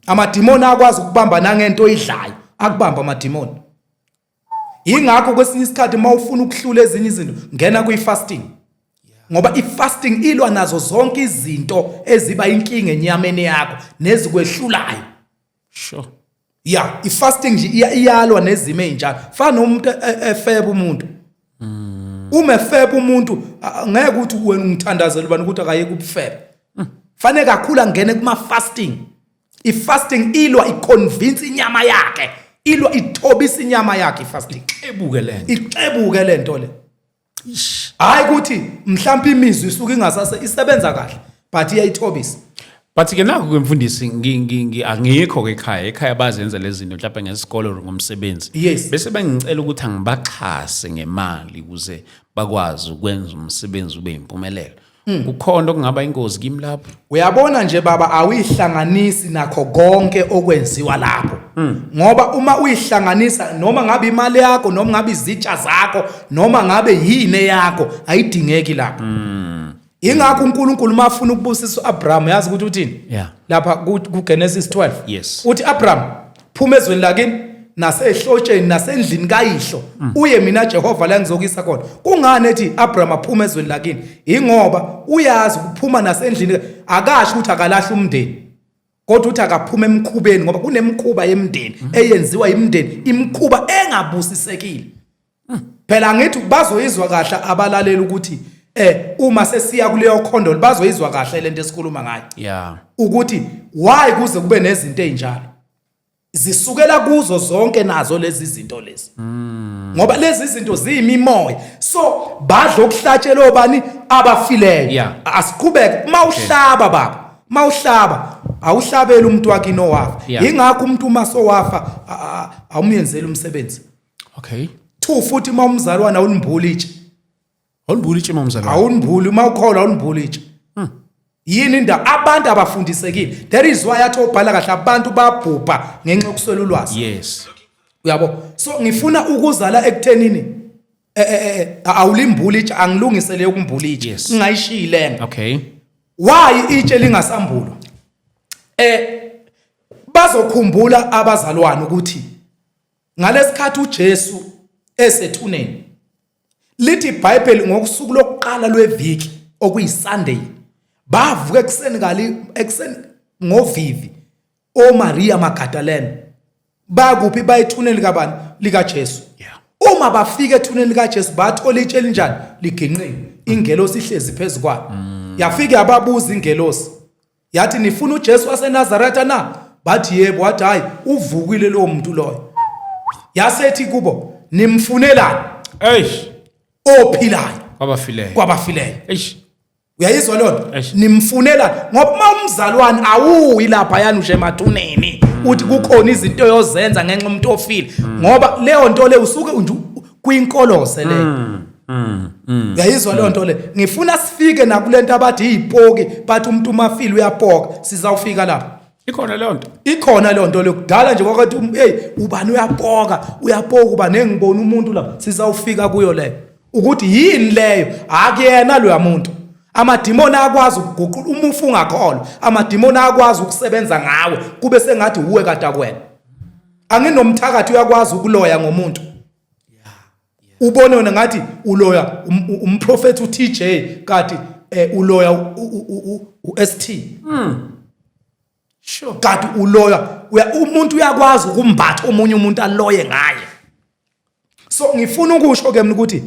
Amadimoni akwazi ukubamba nangento oyidlayo, akubamba amadimoni. Ingakho kwesinye isikhathi uma ufuna ukuhlula ezinye izinto, ngena kwi-fasting, ngoba i-fasting ilwa nazo zonke izinto eziba inkinga enyameni yakho nezikwehlulayo. Ya, i-fasting nje iyalwa nezimo ey'njalo. Fana nomuntu efeba, umuntu uma efeba, umuntu ngeke ukuthi wena ungithandazela ubani ukuthi akayeke ubufebe. Fanele kakhulu angene kuma-fasting. I-fasting ilwa, iconvince inyama yakhe, ilwa, ithobisa inyama yakhe i-fasting. Ebuke lento. Ixebuke lento le. Hayi ukuthi mhlawumbe imizwa isuke ingasase isebenza kahle, but iyayithobisa. But ke nakho ke, mfundisi, angikho ke ekhaya. Ekhaya bazenza lezi zinto mhlawumbe ngesikole or ngomsebenzi. Bese bengicela ukuthi angibaxhase ngemali ukuze bakwazi ukwenza umsebenzi ube impumelelo. Kukhona okungaba ingozi kimi lapho? Uyabona nje, baba, awuyihlanganisi nakho konke okwenziwa lapho, ngoba uma uyihlanganisa, noma ngabe imali yakho, noma ngabe izitsha zakho, noma ngabe yini eyakho, ayidingeki lapho. Ingakho uNkulunkulu uma afuna ukubusisa uAbraham, yazi ukuthi uthini? Lapha ku Genesis 12, uthi, "Abraham, phuma ezweni lakini nasehlotsheni nasendlini kayihlo, uye mina Jehova la ngizokuyisa khona." Kungani ethi Abraham aphuma ezweni lakini? Ingoba uyazi ukuphuma nasendlini, akasho ukuthi akalahla umndeni, kodwa uthi akaphuma emkhubeni, ngoba kunemikhuba yemndeni eyenziwa imndeni, imikhuba engabusisekile. Phela angithi bazoyizwa kahle abalaleli ukuthi uma sesiya kuleyo khondo bazoyizwa kahle lento esikhuluma ngayo, ukuthi why kuze kube nezinto ezinjalo. Zisukela kuzo zonke nazo lezi zinto lezi, ngoba lezi zinto ziyimimoya. So badla okuhlatshelwa obani? Abafileyo. Asiqhubeke. Mawuhlaba, baba, mawuhlaba, awuhlabeli umuntu wakhe nowafa. Ingakho umuntu uma sowafa awumyenzeli umsebenzi. Two, futhi uma umzalwana awulimbuli itshe. Awulimbuli itshe mamzalwane. Awulimbuli. Uma ukholwa awulimbuli itshe. Yini indaba? Abantu abafundisekile. That is why athi obhala kahle, abantu babhubha ngenxa yokuswela ulwazi. Uyabo? So ngifuna ukuzala ekuthenini awulimbuli itshe, angilungisele ukumbula itshe. Ngingayishiyi lenga. Why itshe lingasambulwa? Bazokhumbula abazalwane ukuthi ngalesikhathi uJesu esethuneni, lithi iBhayibheli ngokusuku lokuqala lweviki, okuyiSunday, bavuka ekuseni kali ekuseni ngovivi oMaria Magdalene. Bakuphi? Bayethuneni kabani? LikaJesu. Uma bafika ethuneni likaJesu, bathola itshe elinjani? Liginqiwe, ingelosi ihlezi phezu kwalo. Yafika yababuza ingelosi, yathi, "Nifuna uJesu waseNazaretha na?" Bathi, "Yebo." Wathi, "Hayi, uvukile lowo muntu loyo." Yasethi kubo, "Nimfunelani Eish. ophilayo Kwabafileyo? kwabafileyo?" Eish. Uyayizwa lona? Eish. Nimfunela ngoba uma umzalwane awuyi lapha yani ushe emathuneni uthi kukhona izinto yozenza ngenxa umuntu ofile, ngoba leyo nto le usuke nje kwinkolose leyo. Uyayizwa leyo nto le? Ngifuna sifike nakulento abathi iyipoki, bathi umuntu umafile uyapoka. Sizawufika lapho. Ikhona leyo nto. Ikhona leyo nto leyo. Kudala nje kwakathi hey, ubani uyapoka, uyapoka uba nengibona umuntu la. Sizawufika kuyo leyo, ukuthi yini leyo. Akuyena loya muntu. Amadimoni ayakwazi ukuguqula uma ufungakholwa. Amadimoni ayakwazi ukusebenza ngawe kube sengathi uwe kade akwena. Anginomthakathi uyakwazi ukuloya ngomuntu, ubone wena ngathi uloya umprofeti uTJ, kati uloya uST. Kati uloya umuntu uyakwazi ukumbatha omunye umuntu aloye ngaye. So ngifuna ukusho ke mina ukuthi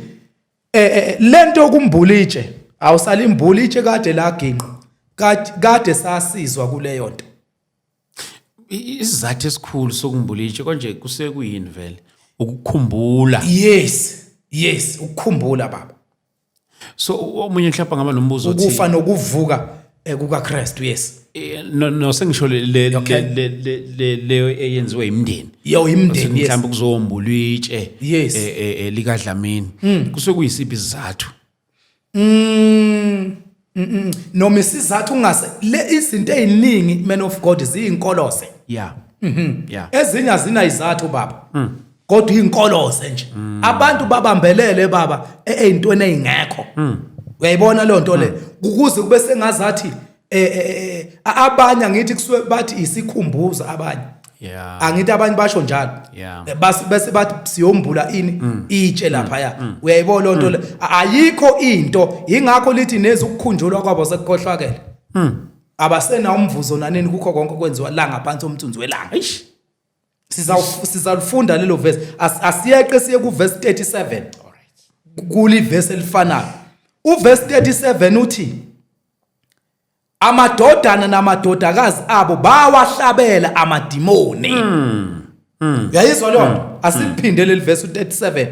lento yokumbula itshe, awusalimbula itshe, kade laginqa, kade sasizwa kuleyo nto. Isizathu esikhulu sokumbula itshe konje kusekuyini vele? Ukukhumbula. Yes, ukukhumbula, baba. So omunye mhlawumbe angaba nombuzo othi ukufa nokuvuka kukaKristu, yes. No, sengisho le leyo eyenziwe imindeni. Yo, imindeni, yes. Mhlawumbe kuzombulwa itshe likaDlamini. Kusuke kuyisiphi isizathu? Noma isizathu ungase le, izinto eziningi, man of God, ziyinkolose. Ezinye azina izathu, baba, kodwa inkolose nje. Abantu babambelele, baba, ey'ntweni ey'ngekho. Uyayibona leyo nto le? Ukuze kube sengazathi abanye, angithi kusuke bathi isikhumbuzo abanye. Angithi abanye basho njalo? Yeah. Bese bathi siyombula ini itshe laphaya. Uyayibona leyo nto le? Ayikho into. Ingakho lithi nezi ukukhunjulwa kwabo sekukhohlwakele, abasenawo umvuzo nanini kukho konke okwenziwa la ngaphansi omthunzi welanga. Eish. Sizalifunda lelo verse. Asiyeqe siye ku verse 37. All right. Kuli verse elifanayo, uverse 37 uthi amadodana namadodakazi abo bawahlabela amadimoni. Uyayizwa leyo nto? Asiliphinde leli verse 37: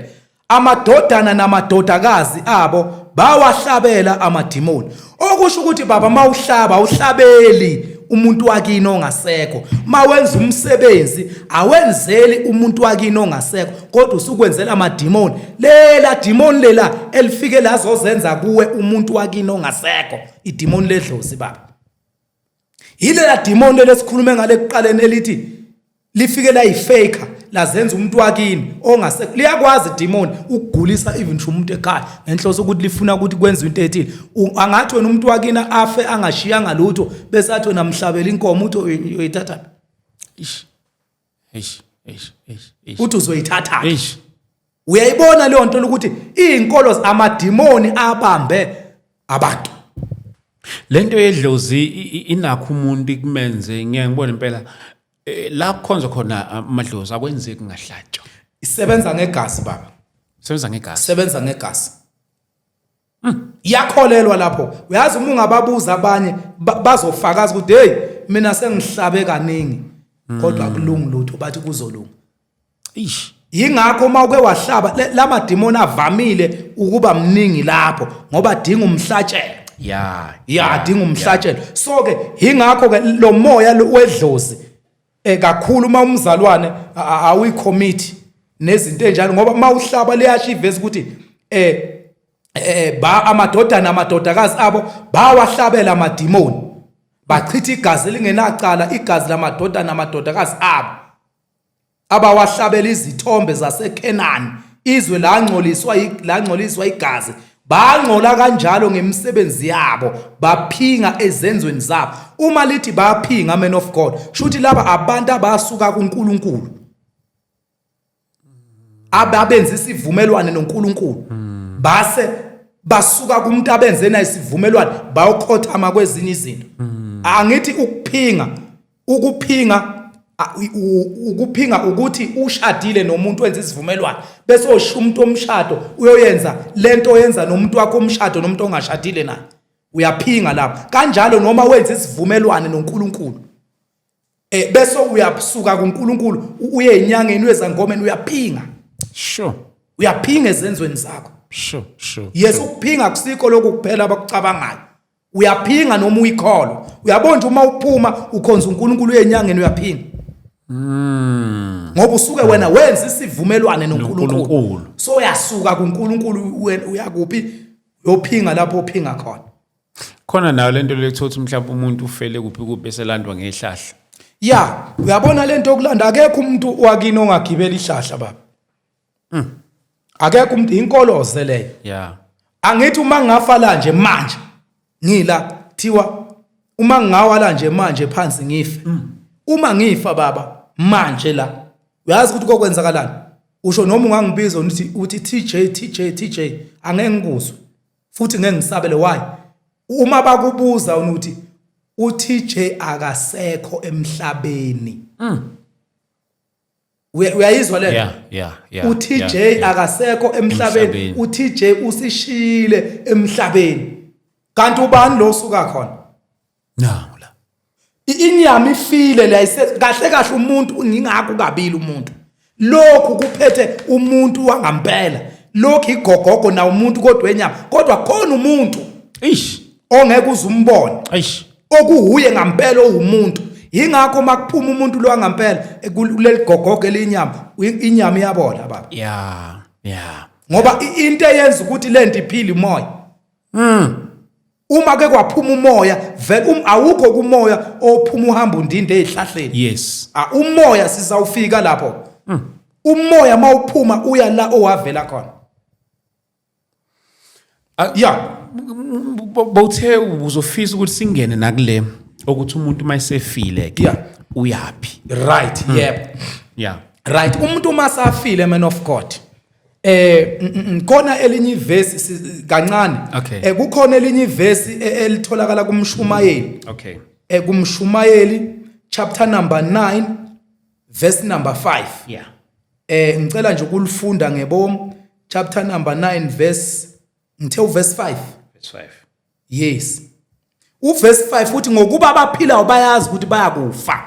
amadodana namadodakazi abo bawahlabela amadimoni. Okusho ukuthi, baba, mawuhlaba uhlabeli umuntu wakini ongasekho. Mawenza umsebenzi, awenzeli umuntu wakini ongasekho, kodwa usukwenzela amadimoni. Lela dimoni lela elifike lazozenza kuwe umuntu wakini ongasekho, idimoni ledlozi, baba. Yilela dimoni leli esikhulume ngale kuqaleni, elithi lifike layifake, lazenza umuntu wakini ongasekho. Liyakwazi idimoni ukugulisa even ngisho umuntu ekhaya ngenhloso ukuthi lifuna ukuthi kwenziwe into ethile. Angathi wena umuntu wakini afe angashiyanga lutho, bese athi wena mhlabela inkomo, uthi uyoyithatha? Eish. Eish. Eish. Eish. Eish. Uthi uzoyithatha? Eish. Uyayibona leyo nto ukuthi iy'nkolo, amadimoni abambe abantu. Lento yedlozi inakho umuntu ikumenze, ngiye ngibone impela la kukhonzwa khona amadlozi akwenzeki kungahlatshwa. Isebenza ngegazi, baba. Sebenza ngegazi. Sebenza ngegazi. Iyakholelwa lapho. Uyazi, uma ungababuza abanye, bazofakaza ukuthi, "Hey, mina sengihlabe kaningi, kodwa akulungi lutho." Bathi kuzolunga. Eish. Yingakho uma uke wahlaba lamadimoni avamile ukuba mningi lapho, ngoba adinga umhlatshelo. Ya, adinga umhlatshelo. So ke yingakho ke lo moya lo wedlozi kakhulu uma umzalwane awuyicommit nezinto enjalo, ngoba uma uhlaba liyasho ivesi ukuthi ba amadodana amadodakazi abo bawahlabela amadimoni, bachitha igazi elingenacala, igazi lamadodana amadodakazi abo abawahlabela izithombe zaseKenani, izwe langcoliswa, langcoliswa igazi. Bangcola kanjalo ngemisebenzi yabo, baphinga ezenzweni zabo. Uma lithi baphinga, man of God, shuthi laba abantu abasuka kuNkulunkulu, ababenza isivumelwane noNkulunkulu, base basuka kumuntu abenze naye isivumelwane, bayokhothama kwezinye izinto. Angithi ukuphinga, ukuphinga ukuthi ushadile nomuntu, wenza isivumelwano, bese oshiya umuntu omshado, uyoyenza lento oyenza nomuntu wakho omshado nomuntu ongashadile naye, uyaphinga lapho. Kanjalo noma wenza isivumelwano noNkulunkulu, bese uyasuka kuNkulunkulu, uye enyangeni, uyezangomeni, uyaphinga. Uyaphinga ezenzweni zakho. Yes, ukuphinga kusikho lokhu kuphela abakucabangayo. Uyaphinga noma uyikholwa. Uyabona nje, uma uphuma ukhonza uNkulunkulu, uye enyangeni, uyaphinga. Ngoba usuke wena wenza isivumelwane noNkulunkulu. NoNkulunkulu. So uyasuka kuNkulunkulu, wena uyakuphi? Uyophinga lapho ophinga khona. Khona nayo lento lethothi mhlawumbe umuntu ufele kuphi kuphi, bese landwa ngehlahla. Ya, uyabona lento yokulanda, akekho umuntu wakini ongagibela ihlahla, baba. Akekho umuntu, inkoloze leyo. Angithi uma ngingafa la nje manje, ngila thiwa uma ngingawa la nje manje phansi ngife. Uma ngifa, baba, manje la, uyazi ukuthi kokwenzakalani? Usho noma ungangibiza uthi TJ, TJ, TJ, angeke ngikuzwe futhi ngeke ngisabele. Why? Uma bakubuza uthi uTJ akasekho emhlabeni. Uyayizwa le? Yeah. uTJ akasekho emhlabeni. Emhlabeni. uTJ usishiyile emhlabeni. Kanti ubani lo usuka khona? Nangu la. Inyama ifile la, kahle kahle umuntu ngingakho kabili umuntu. Lokhu kuphethe umuntu wangampela. Lokhu igogogo na umuntu kodwa enyama. Kodwa khona umuntu ongeke uze umbone. Okuhuye ngampela owumuntu. Yingakho makuphuma umuntu lo wangampela kuleli gogogo elinyama, inyama iyabola, baba. Ngoba into eyenza ukuthi lento iphile umoya. Uma ke kwaphuma umoya vele, awukho kumoya ophuma uhamba undinde ezihlahleni. Ah, umoya sizawufika lapho. Umoya mawuphuma uya la owavela khona. Ah, bowuthe uzofisa ukuthi singene nakule ukuthi umuntu uma esefile ke uyaphi? Right, yebo. Right, umuntu uma safile, man of God, khona elinye ivesi kancane. Kukhona elinye ivesi elitholakala kumshumayeli. Kumshumayeli chapter number 9 verse number 5. Ngicela nje ukulifunda ngebomu, chapter number 9 verse, ngithe uverse 5. Verse 5. Yes. Uverse 5 uthi, ngokuba abaphilayo bayazi ukuthi bayakufa.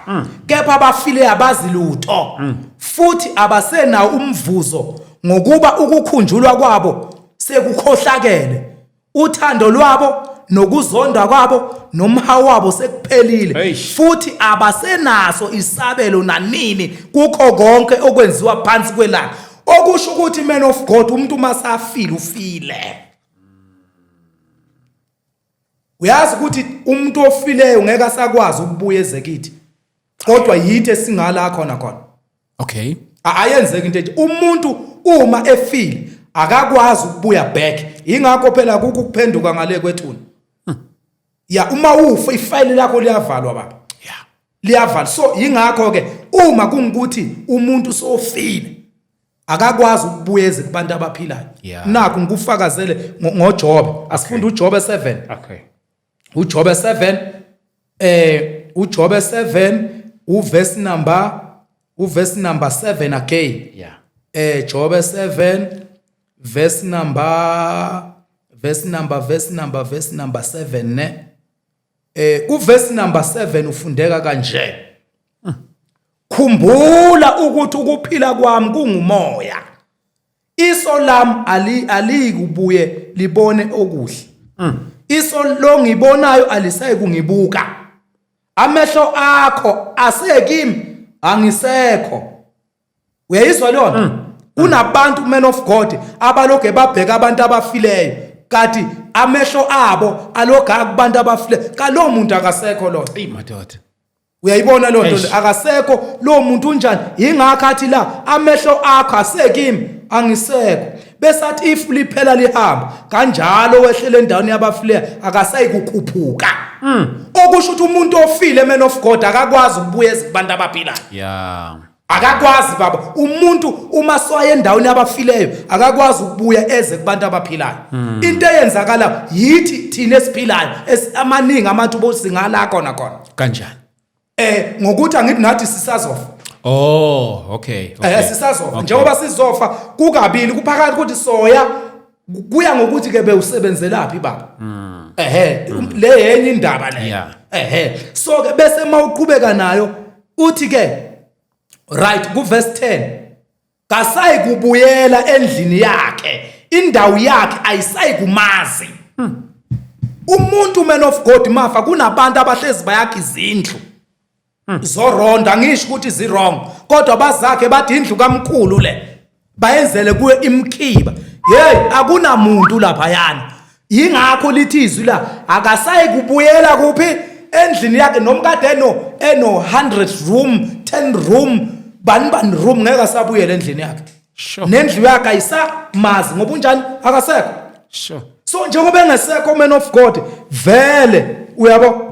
Kepha abafile abazi lutho. Futhi abasenawo umvuzo, ngokuba ukukhunjulwa kwabo sekukhohlakele. Uthando lwabo nokuzonda kwabo nomhawu wabo sekuphelile. Eish. Futhi abasenaso isabelo nanini kukho konke okwenziwa phansi kwelanga. Okusho ukuthi, man of God, umuntu masafile ufile. Uyazi ukuthi umuntu ofileyo ngeke asakwazi ukubuya ezekithi, kodwa yithi esingala khona khona. Ayenzeki into enje. Umuntu uma efile akakwazi ukubuya back. Ingakho phela kukho ukuphenduka ngale kwethuna. Ya, uma ufa ifayili lakho liyavalwa, baba. Liyavalwa. So ingakho ke uma kungukuthi umuntu sofile akakwazi ukubuyeza kubantu abaphilayo. Nakho ngikufakazele ngoJobe. Asifunde uJobe 7. uJobe 7, uJobe 7 uverse number 7 again. Jobe 7 verse number 7 ne. Uverse number 7 ufundeka kanje: Khumbula ukuthi ukuphila kwami kungumoya. Iso lami alikubuye libone okuhle. Iso lo ngibonayo alisayi kungibuka. Amehlo akho asekimi, angisekho. Uyayizwa leyo? Kunabantu, man of God, abalokhe babheka abantu abafileyo, kanti amehlo abo alokhu akubantu abafileyo, kalo muntu akasekho lo. Eyi madoda. Uyayibona leyo nto? Eish. Akasekho lo muntu, unjani? Ingakho athi la, amehlo akho asekimi, angisekho. Besathi if liphela lihamba kanjalo wehlele endaweni yabafileyo, akasayi kukhuphuka. Okusho ukuthi umuntu ofile, man of God, akakwazi ukubuya kubantu abaphilayo. Akakwazi, baba. Umuntu uma soya endaweni yabafileyo akakwazi ukubuya eze kubantu abaphilayo. Into eyenzakala yithi thina esiphilayo, amaningi abantu bosingala khona khona. Kanjani? Ngokuthi angithi nathi sisazofa. Oh, okay. Sisazofa. Njengoba sizofa kukabili, kuphakathi ukuthi soya, kuya ngokuthi ke bewusebenzelaphi, baba. Le yenye indaba le. So ke bese mawuqhubeka nayo uthi ke, right, ku verse 10, kasayi kubuyela endlini yakhe, indawo yakhe ayisayi kumazi umuntu. Man of God, mafa kunabantu abahlezi bayakha izindlu zoronda. Ngisho ukuthi zi-wrong, kodwa bazakhe bathi indlu kamkhulu le, bayenzele kuyo imkhiba. Hey, akunamuntu laphayana. Yingakho lithi izwi la, akasayi kubuyela kuphi? Endlini yakhe. Noma kade eno 100 room, 10 room, bani bani room, ngeke asabuyela endlini yakhe. Nendlu yakhe ayisamazi ngoba unjani? Akasekho. So njengoba engesekho, man of God, vele uyabo,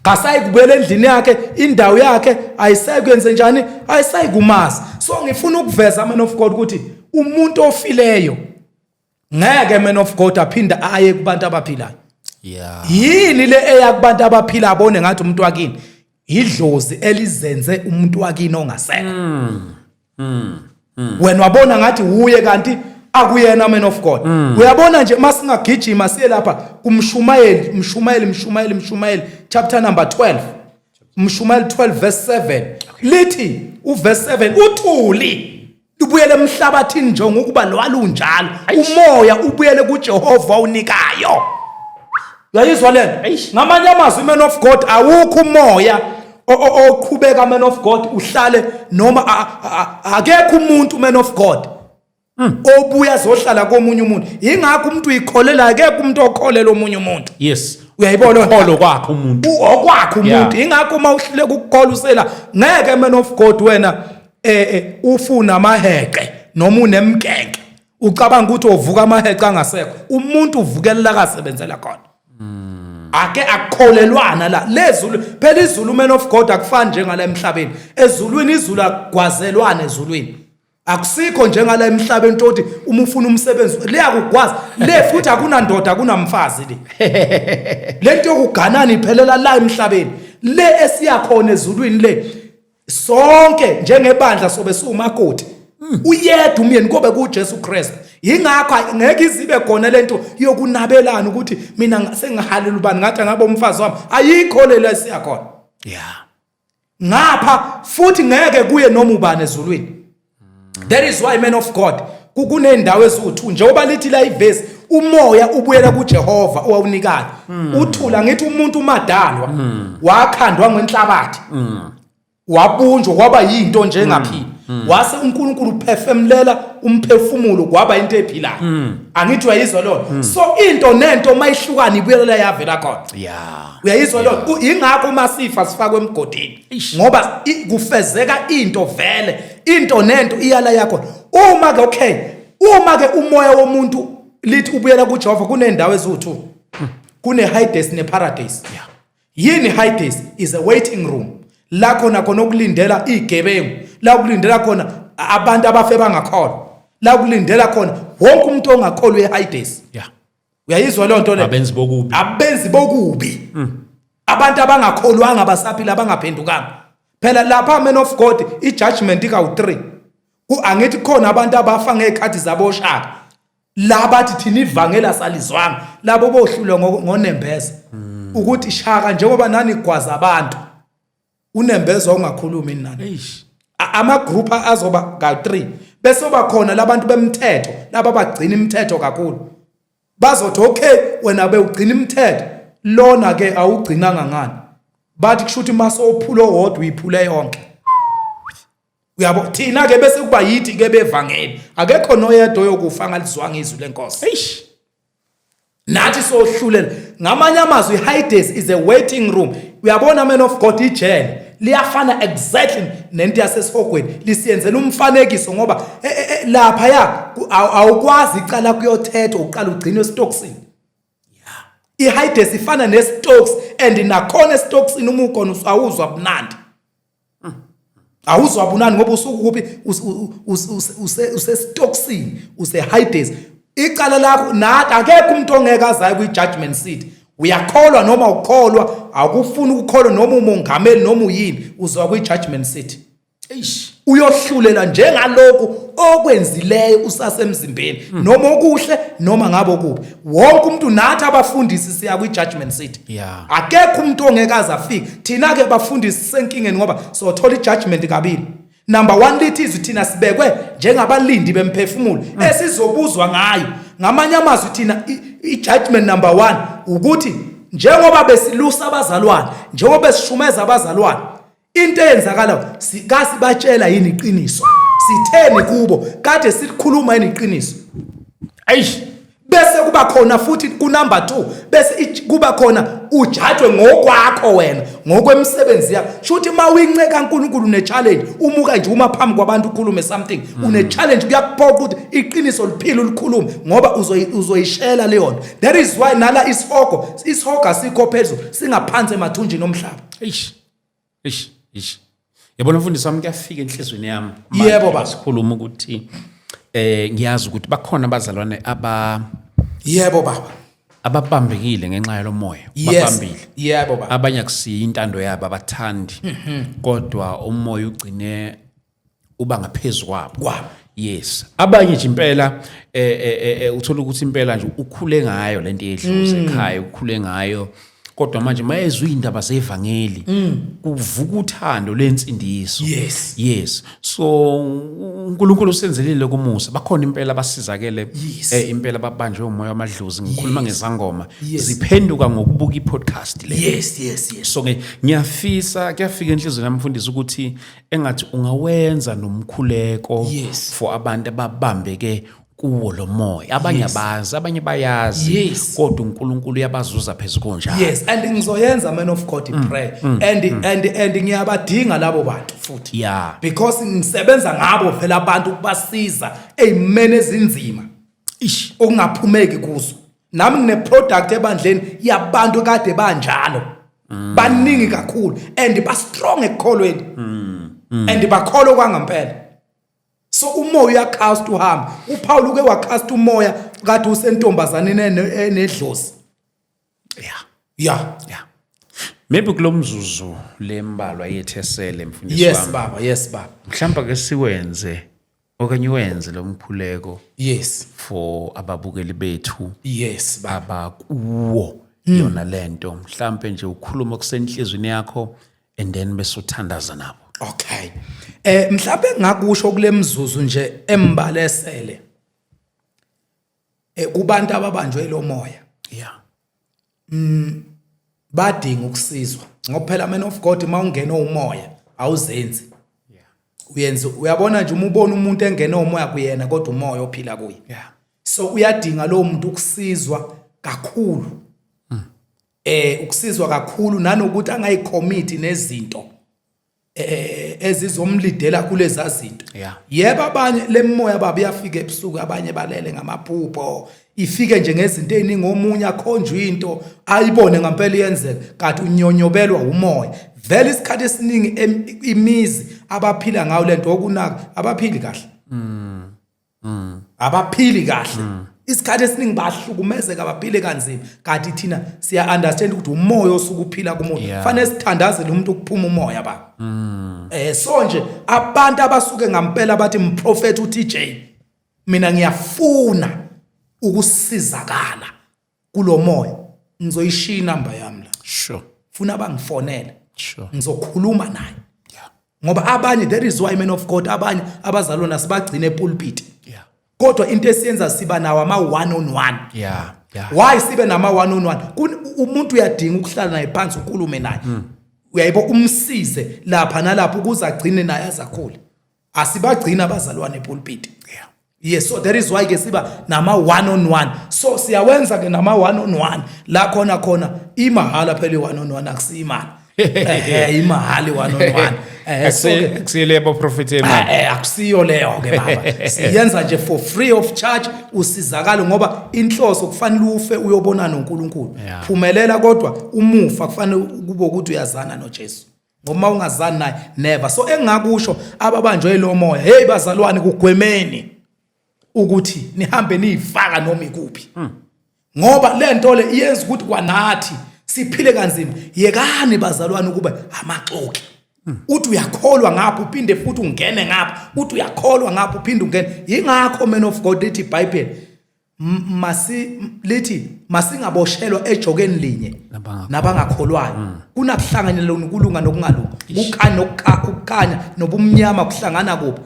kasayi kubuyela endlini yakhe, indawo yakhe ayisayi kuyenze njani? Ayisayi kumazi. So ngifuna ukuveza, man of God, ukuthi umuntu ofileyo ngeke, man of God, aphinde aye kubantu abaphilayo. Yini le eya kubantu abaphila abone ngathi umuntu wakini? Idlozi elizenze umuntu wakini ongasekho. Wena wabona ngathi uye, kanti akuyena, man of God. Uyabona nje, masingagijima siye lapha kumshumayeli, mshumayeli, mshumayeli, mshumayeli chapter number 12, mshumayeli 12 verse 7. Lithi uverse 7, uthuli ubuyele emhlabathini njengokuba lwalunjalo, umoya ubuyele kuJehova unikayo. Uyayizwa lento? Ngamanye amazwi, man of God, awukho umoya oqhubeka, man of God, uhlale noma akekho umuntu, man of God, obuya azohlala komunye umuntu. Ingakho umuntu uyikholela, akekho umuntu okholela omunye umuntu. Uyayibona? Ukholo kwakhe umuntu. Okwakhe umuntu. Ingakho uma uhluleka ukukhola usela, ngeke, man of God, wena ufuna amaheqe noma unemkenke, ucabanga ukuthi uvuka amaheqe angasekho. Umuntu uvukelela kasebenzela khona. Ake akukholelwana la lezulu. Phela izulu, man of God, akufani njengala emhlabeni. Ezulwini izulu akugwazelwana, ezulwini akusikho njengala emhlabeni ukuthi uma ufuna umsebenzi liyakugwaza le. Futhi akunandoda, akunamfazi. Le lento yokuganana iphelela la emhlabeni. Le esiya khona ezulwini le, sonke njengebandla sobe siwumakoti, uyedwa umyeni, kobe kuJesu Kristu. Yingakho ngeke izibe khona lento yokunabelana ukuthi mina sengihalela ubani, ngathi ngabe umfazi wami. Ayikho le esiya khona. Ngapha futhi ngeke kuye noma ubani ezulwini. That is why, man of God, kunendawo eziwu2 njengoba lithi la ivesi, umoya ubuyela kuJehova owawunikayo. Uthula ngithi umuntu umadalwa wakhandwa ngenhlabathi, wabunjwa kwaba yinto nje engaphili, wase uNkulunkulu uphefemulela umphefumulo, kwaba into ephilayo. Angithi uyayizwa lona? So into nento mayihlukana ibuyela la yavela khona. Uyayizwa lona? Ingakho uma sifa sifakwe emgodini, ngoba kufezeka into vele, into nento iyala yakho. Uma ke, okay, uma ke umoya womuntu lithi ubuyela kuJehova, kunendawo eziwu2, kune Hades ne Paradise. Yini Hades? Is a waiting room la khona khona okulindela igebengu, la kulindela khona abantu abafe bangakholwa, la kulindela khona wonke umuntu ongakholwa eHades. Uyayizwa leyo nto le? Abenzi bokubi. Abenzi bokubi, abantu abangakholwanga, abasaphila, abangaphendukanga. Phela lapha, man of God, i-judgment ikawu-3. Angithi khona abantu abafa ngey'khathi zaboshaka la bathi thina ivangeli asalizwanga, labo bohlulwa ngonembeza ukuthi shaka njengoba nanigwaza abantu, unembeza ungakhulumi nani. Ama-group azoba ka-3, bese oba khona labantu bemthetho, laba bagcina imithetho kakhulu, bazothi okay, wena bewugcina imithetho, lona ke awugcinanga ngani? Bathi kusho ukuthi mase ophula owodwa uyiphule yonke. Uyabo, thina ke bese kuba yithi ke bevangeli, akekho noyedwa oyokufa ngalizwanga izwi lenkosi. Nathi sohlulela. Ngamanye amazwi, Hades is a waiting room. Uyabona, man of God, ijele liyafana exactly nento yasesihogweni. Lisiyenzela umfanekiso ngoba Lapha ya awukwazi icala kuyothethwa, uqala ugcinwe esitokisini. I-Hades ifana ne-stocks, and nakhona esitokisini uma ukhona awuzwa bunandi, awuzwa bunandi ngoba usuke kuphi? Usesitokisini, use-Hades. Icala lakho nathi, akekho umuntu ongeke azayo kwi-judgment seat. Uyakholwa noma ukholwa, akufuni ukukholwa, noma umongameli noma uyini, uzwa kwi-judgment seat. Eish. Uyohlulela njengalokhu okwenzileyo usasemzimbeni, noma okuhle noma ngabe okubi. Wonke umuntu, nathi abafundisi siya kwi-judgment seat. Akekho umuntu ongeke aze afike. Thina-ke bafundisi senkingeni ngoba sothola i-judgment kabili. Number one, lithi izwi thina sibekwe njengabalindi bemphefumulo esizobuzwa ngayo. Ngamanye amazwi, thina i-judgment number one ukuthi njengoba besilusa abazalwane, njengoba besishumeza abazalwane, into eyenzakalayo, sikasibatshela yini iqiniso? Sitheni kubo? Kade silikhuluma yini iqiniso? Eish. Bese kuba khona futhi ku number 2, bese kuba khona ujajwe ngokwakho wena, ngokwemisebenzi yakho. Shuthi uma uyinceku kaNkulunkulu une challenge. Umuka nje uma phambi kwabantu ukhulume something, une challenge. Kuyakuphoqa ukuthi iqiniso liphile, ulikhulume, ngoba uzoyishela leyo nto. That is why nala isihogo asikho phezulu, singaphansi emathunjini omhlaba. Eish. Eish, eish. Yabona mfundisi wami, kuyafika enhlizweni yami. Yebo, baba. Sikhuluma ukuthi ngiyazi ukuthi bakhona abazalwane aba Yebo baba. ababambekile ngenxa yalomoya. Babambile. Yebo baba. Abanye akusiyo intando yabo, abathandi. Kodwa umoya ugcine uba ngaphezulu kwabo. Kwabo. Yes. Abanye nje impela uthola ukuthi impela nje ukhule ngayo lento yedlozi ekhaya, ukhule ngayo. Kodwa manje mayezwa indaba zevangeli kuvuka uthando lensindiso. Yes. So uNkulunkulu usenzelile kumusa. Bakhona impela abasizakele, impela babanjwe umoya wamadlozi. Ngikhuluma ngezangoma ziphenduka ngokubuka i-podcast le. Yes yes yes. So ke ngiyafisa, kuyafika enhliziyweni yami mfundisi ukuthi engathi ungawenza nomkhuleko for abantu ababambeke kuwo lo moya. Abanye abazi, abanye bayazi, kodwa uNkulunkulu uyabazuza phezulu konjalo. Yes, and ngizoyenza, man of God, prayer, and ngiyabadinga labo bantu futhi because ngisebenza ngabo phela abantu, ukubasiza ezimene ezinzima Ish. okungaphumeki kuzo. Nami ngine product ebandleni yabantu kade banjalo, baningi kakhulu and ba strong ekukholweni and bakholwa kwangempela. So umoya uyacast uhamba. UPaul uke wacast umoya kade usentombazaneni enedlozi. Yeah. Maybe kulomzuzu lembalwa yethu esele, mfundisi wami. Baba, yes baba. Mhlawumbe ke siwenze okanye wenze lo mkhuleko for ababukeli bethu Yes baba. abakuwo yona lento. Mhlambe nje ukhuluma kusenhlizweni yakho and then bese uthandaza nabo. Okay, mhlawumbe ngakusho kule mzuzu nje embalesele kubantu ababanjwe lo moya, badinga ukusizwa, ngoba phela, man of God, mawungena umoya awuzenzi. Uyenza, uyabona nje, uma ubona umuntu engena umoya kuyena, kodwa umoya ophila kuye. So uyadinga lowo muntu ukusizwa kakhulu, ukusizwa kakhulu, nanokuthi angayicommit nezinto ezizomlidela kuleza zinto. Yebo, abanye lemoya baba iyafika ebusuku, abanye balele ngamaphupho, ifike nje ngezinto eziningi, omunye akhonjwe into ayibone ngempela iyenzeka, kanti unyonyobelwa umoya. Vele isikhathi esiningi imizi abaphila ngayo lento okunaka abaphili kahle, abaphili kahle. Isikhathi esiningi bahlukumezeka, baphile kanzima, kanti thina siya understand ukuthi umoya osuke uphila kumuntu. Fanele sithandazele umuntu ukuphuma umoya ba. So nje abantu abasuke ngampela bathi, "Mprofeti uTJ, mina ngiyafuna ukusizakala kulomoya," ngizoyishiya inamba yami la. Funa bangifonele. Ngizokhuluma naye. Ngoba abanye, that is why, man of God, abanye abazalwana sibagcine epulpit. Kodwa into esiyenza, siba nawo ama one on one. Why sibe nama one on one? Umuntu uyadinga ukuhlala naye phansi, ukhulume naye. Uyayibo, umsize lapha nalapha ukuze agcine naye azakhule. Asibagcina abazalwane epulpit. Yes, so that is why ke siba nama one on one. So siyawenza ke nama one on one la khona khona, imahala phela i one on one, akusiyimali. Imahhala i one on one. So-ke- Akusile abaprofethi emali. Akusiyo leyo ke baba, siyenza nje for free of charge, usizakale ngoba inhloso kufanele ufe uyobona noNkulunkulu. Phumelela, kodwa umufa kufanele kube ukuthi uyazana noJesu, ngoba ungazani naye never. So engingakusho, ababanjwe lo moya, hey bazalwane, kugwemeni ukuthi nihambe niyifaka noma ikuphi, ngoba lento le iyenza ukuthi kwanathi siphile kanzima. Yekani bazalwane ukuba amaxoki, uthi uyakholwa ngapha uphinde futhi ungene ngapha, uthi uyakholwa ngapha uphinde ungene. Yingakho, man of God, lithi iBhayibheli masi lithi masingaboshelwa ejokeni linye Nabangakholwayo. Nabangakholwayo. Kunakuhlanganyela ukulunga nokungalungi, kukhanya ukukhanya nobumnyama kuhlangana kuphi?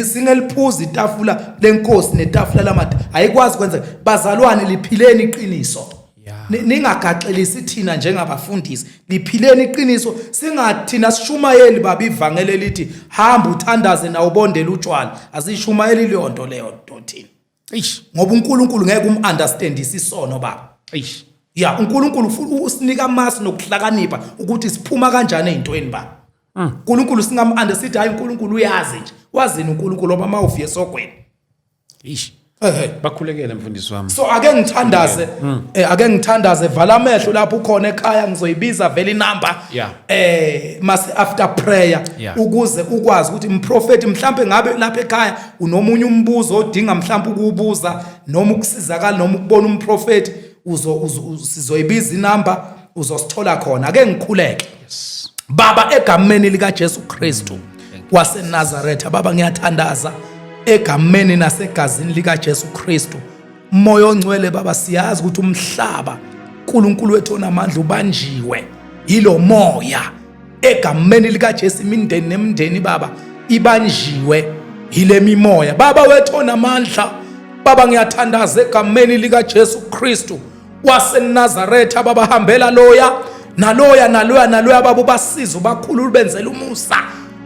Singeliphuza itafula lenkosi netafula lamade, ayikwazi kwenzeka. Bazalwane, liphileni iqiniso. Ningagaxelisi thina njengabafundisi, liphileni iqiniso. Singathina sishumayeli baba ivangeli elithi hamba uthandaze nawe ubondele utshwala, asishumayeli leyo nto leyo nto thina. Ngoba uNkulunkulu ngeke umunderstandise isono baba. Ya, uNkulunkulu usinika amasi nokuhlakanipha ukuthi siphuma kanjani ezintweni baba. uNkulunkulu singam sithi hayi uNkulunkulu uyazi nje, wazini uNkulunkulu ngoba mawuviye esogweni. Ehe. Bakhulekele mfundisi wami. So ake ngithandaze, ake ngithandaze. Vala amehlo lapho ukhona ekhaya, ngizoyibiza vele inamba mase after prayer ukuze ukwazi ukuthi mprofeti mhlambe ngabe lapha ekhaya unomunye umbuzo odinga mhlambe ukuwubuza noma ukusizakala noma ukubona umprofeti, sizoyibiza inamba, uzosithola khona. Ake ngikhuleke. Baba, egameni lika Jesu Kristu waseNazaretha, baba ngiyathandaza egameni nasegazini lika Jesu Kristu. Moya ongcwele baba, siyazi ukuthi umhlaba, uNkulunkulu wethu onamandla, ubanjiwe yilo moya. Egameni lika Jesu, imindeni nemindeni baba ibanjiwe yile mimoya. Baba wethu onamandla, baba ngiyathandaza egameni lika Jesu Kristu waseNazaretha, babahambela loya naloya naloya naloya babo, basiza ubakhulula, benzela umusa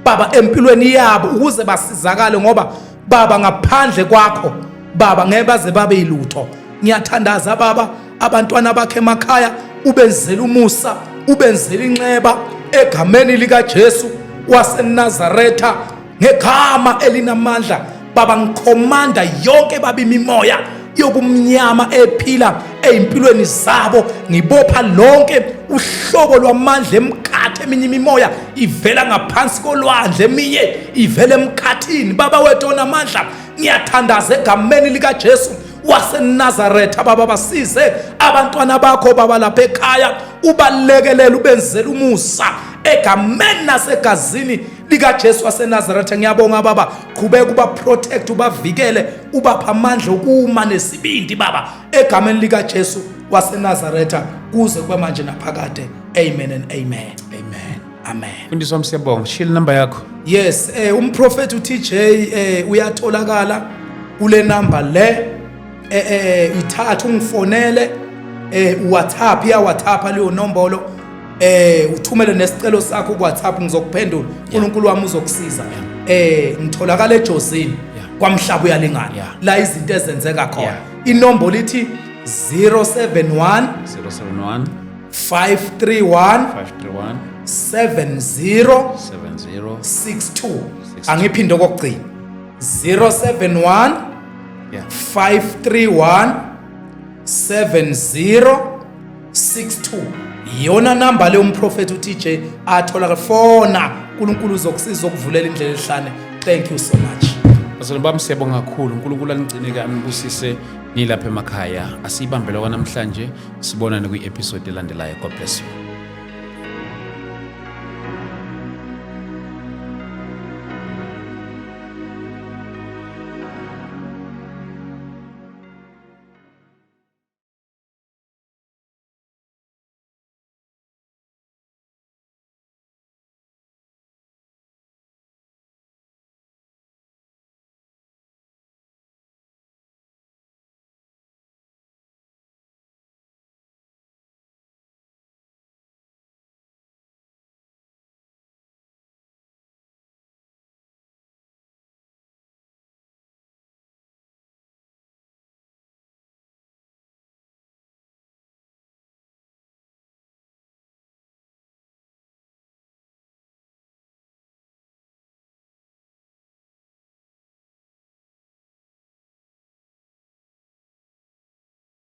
baba empilweni yabo ukuze basizakale, ngoba baba ngaphandle kwakho baba ngeke baze babe yilutho. Ngiyathandaza baba, abantwana bakhe emakhaya ubenzela umusa, ubenzela inxeba egameni lika Jesu waseNazaretha, ngegama elinamandla baba. Ngikhomanda yonke baba imimoya yobumnyama ephila ezimpilweni zabo, ngibopha lonke uhlobo lwamandla emkhathi. Eminye imimoya ivela ngaphansi kolwandle, eminye ivela emkhathini. Baba wethu onamandla, ngiyathandaza egameni lika Jesu waseNazaretha baba, basize abantwana bakho baba lapha ekhaya, ubalekelele, ubenzele umusa egameni nasegazini likaJesu waseNazaretha. Ngiyabonga baba, qhubeka uba protect, ubavikele, ubapha amandla okuma nesibindi baba, egameni likaJesu waseNazaretha, kuze kube manje naphakade. Amen and amen. Amen. Amen. Mfundisi wami, siyabonga. Shila inamba yakho. Yes, umprofeti uTJ uyatholakala kule number le, ithatha ungifonele, uWhatsApp ya WhatsApp leyo nombolo, uthumele nesicelo sakho ku WhatsApp, ngizokuphendula. uNkulunkulu wami uzokusiza. Ngitholakala eJozini kwamhlaba uyalingana la izinto ezenzeka khona. Inombolo ithi 071 071 531 531 70 70 62. Angiphinde okugcina, 071 531 7062, iyona namba le umprofeti uTJ athola. Fona, uNkulunkulu uzokusiza ukuvulela indlela ehlane. Thank you so much. Bazalwane bami, siyabonga kakhulu. uNkulunkulu anigcine ke, anibusise nilapha emakhaya. Asiyibambele kwanamhlanje, sibonane kwi-episode elandelayo. God bless you.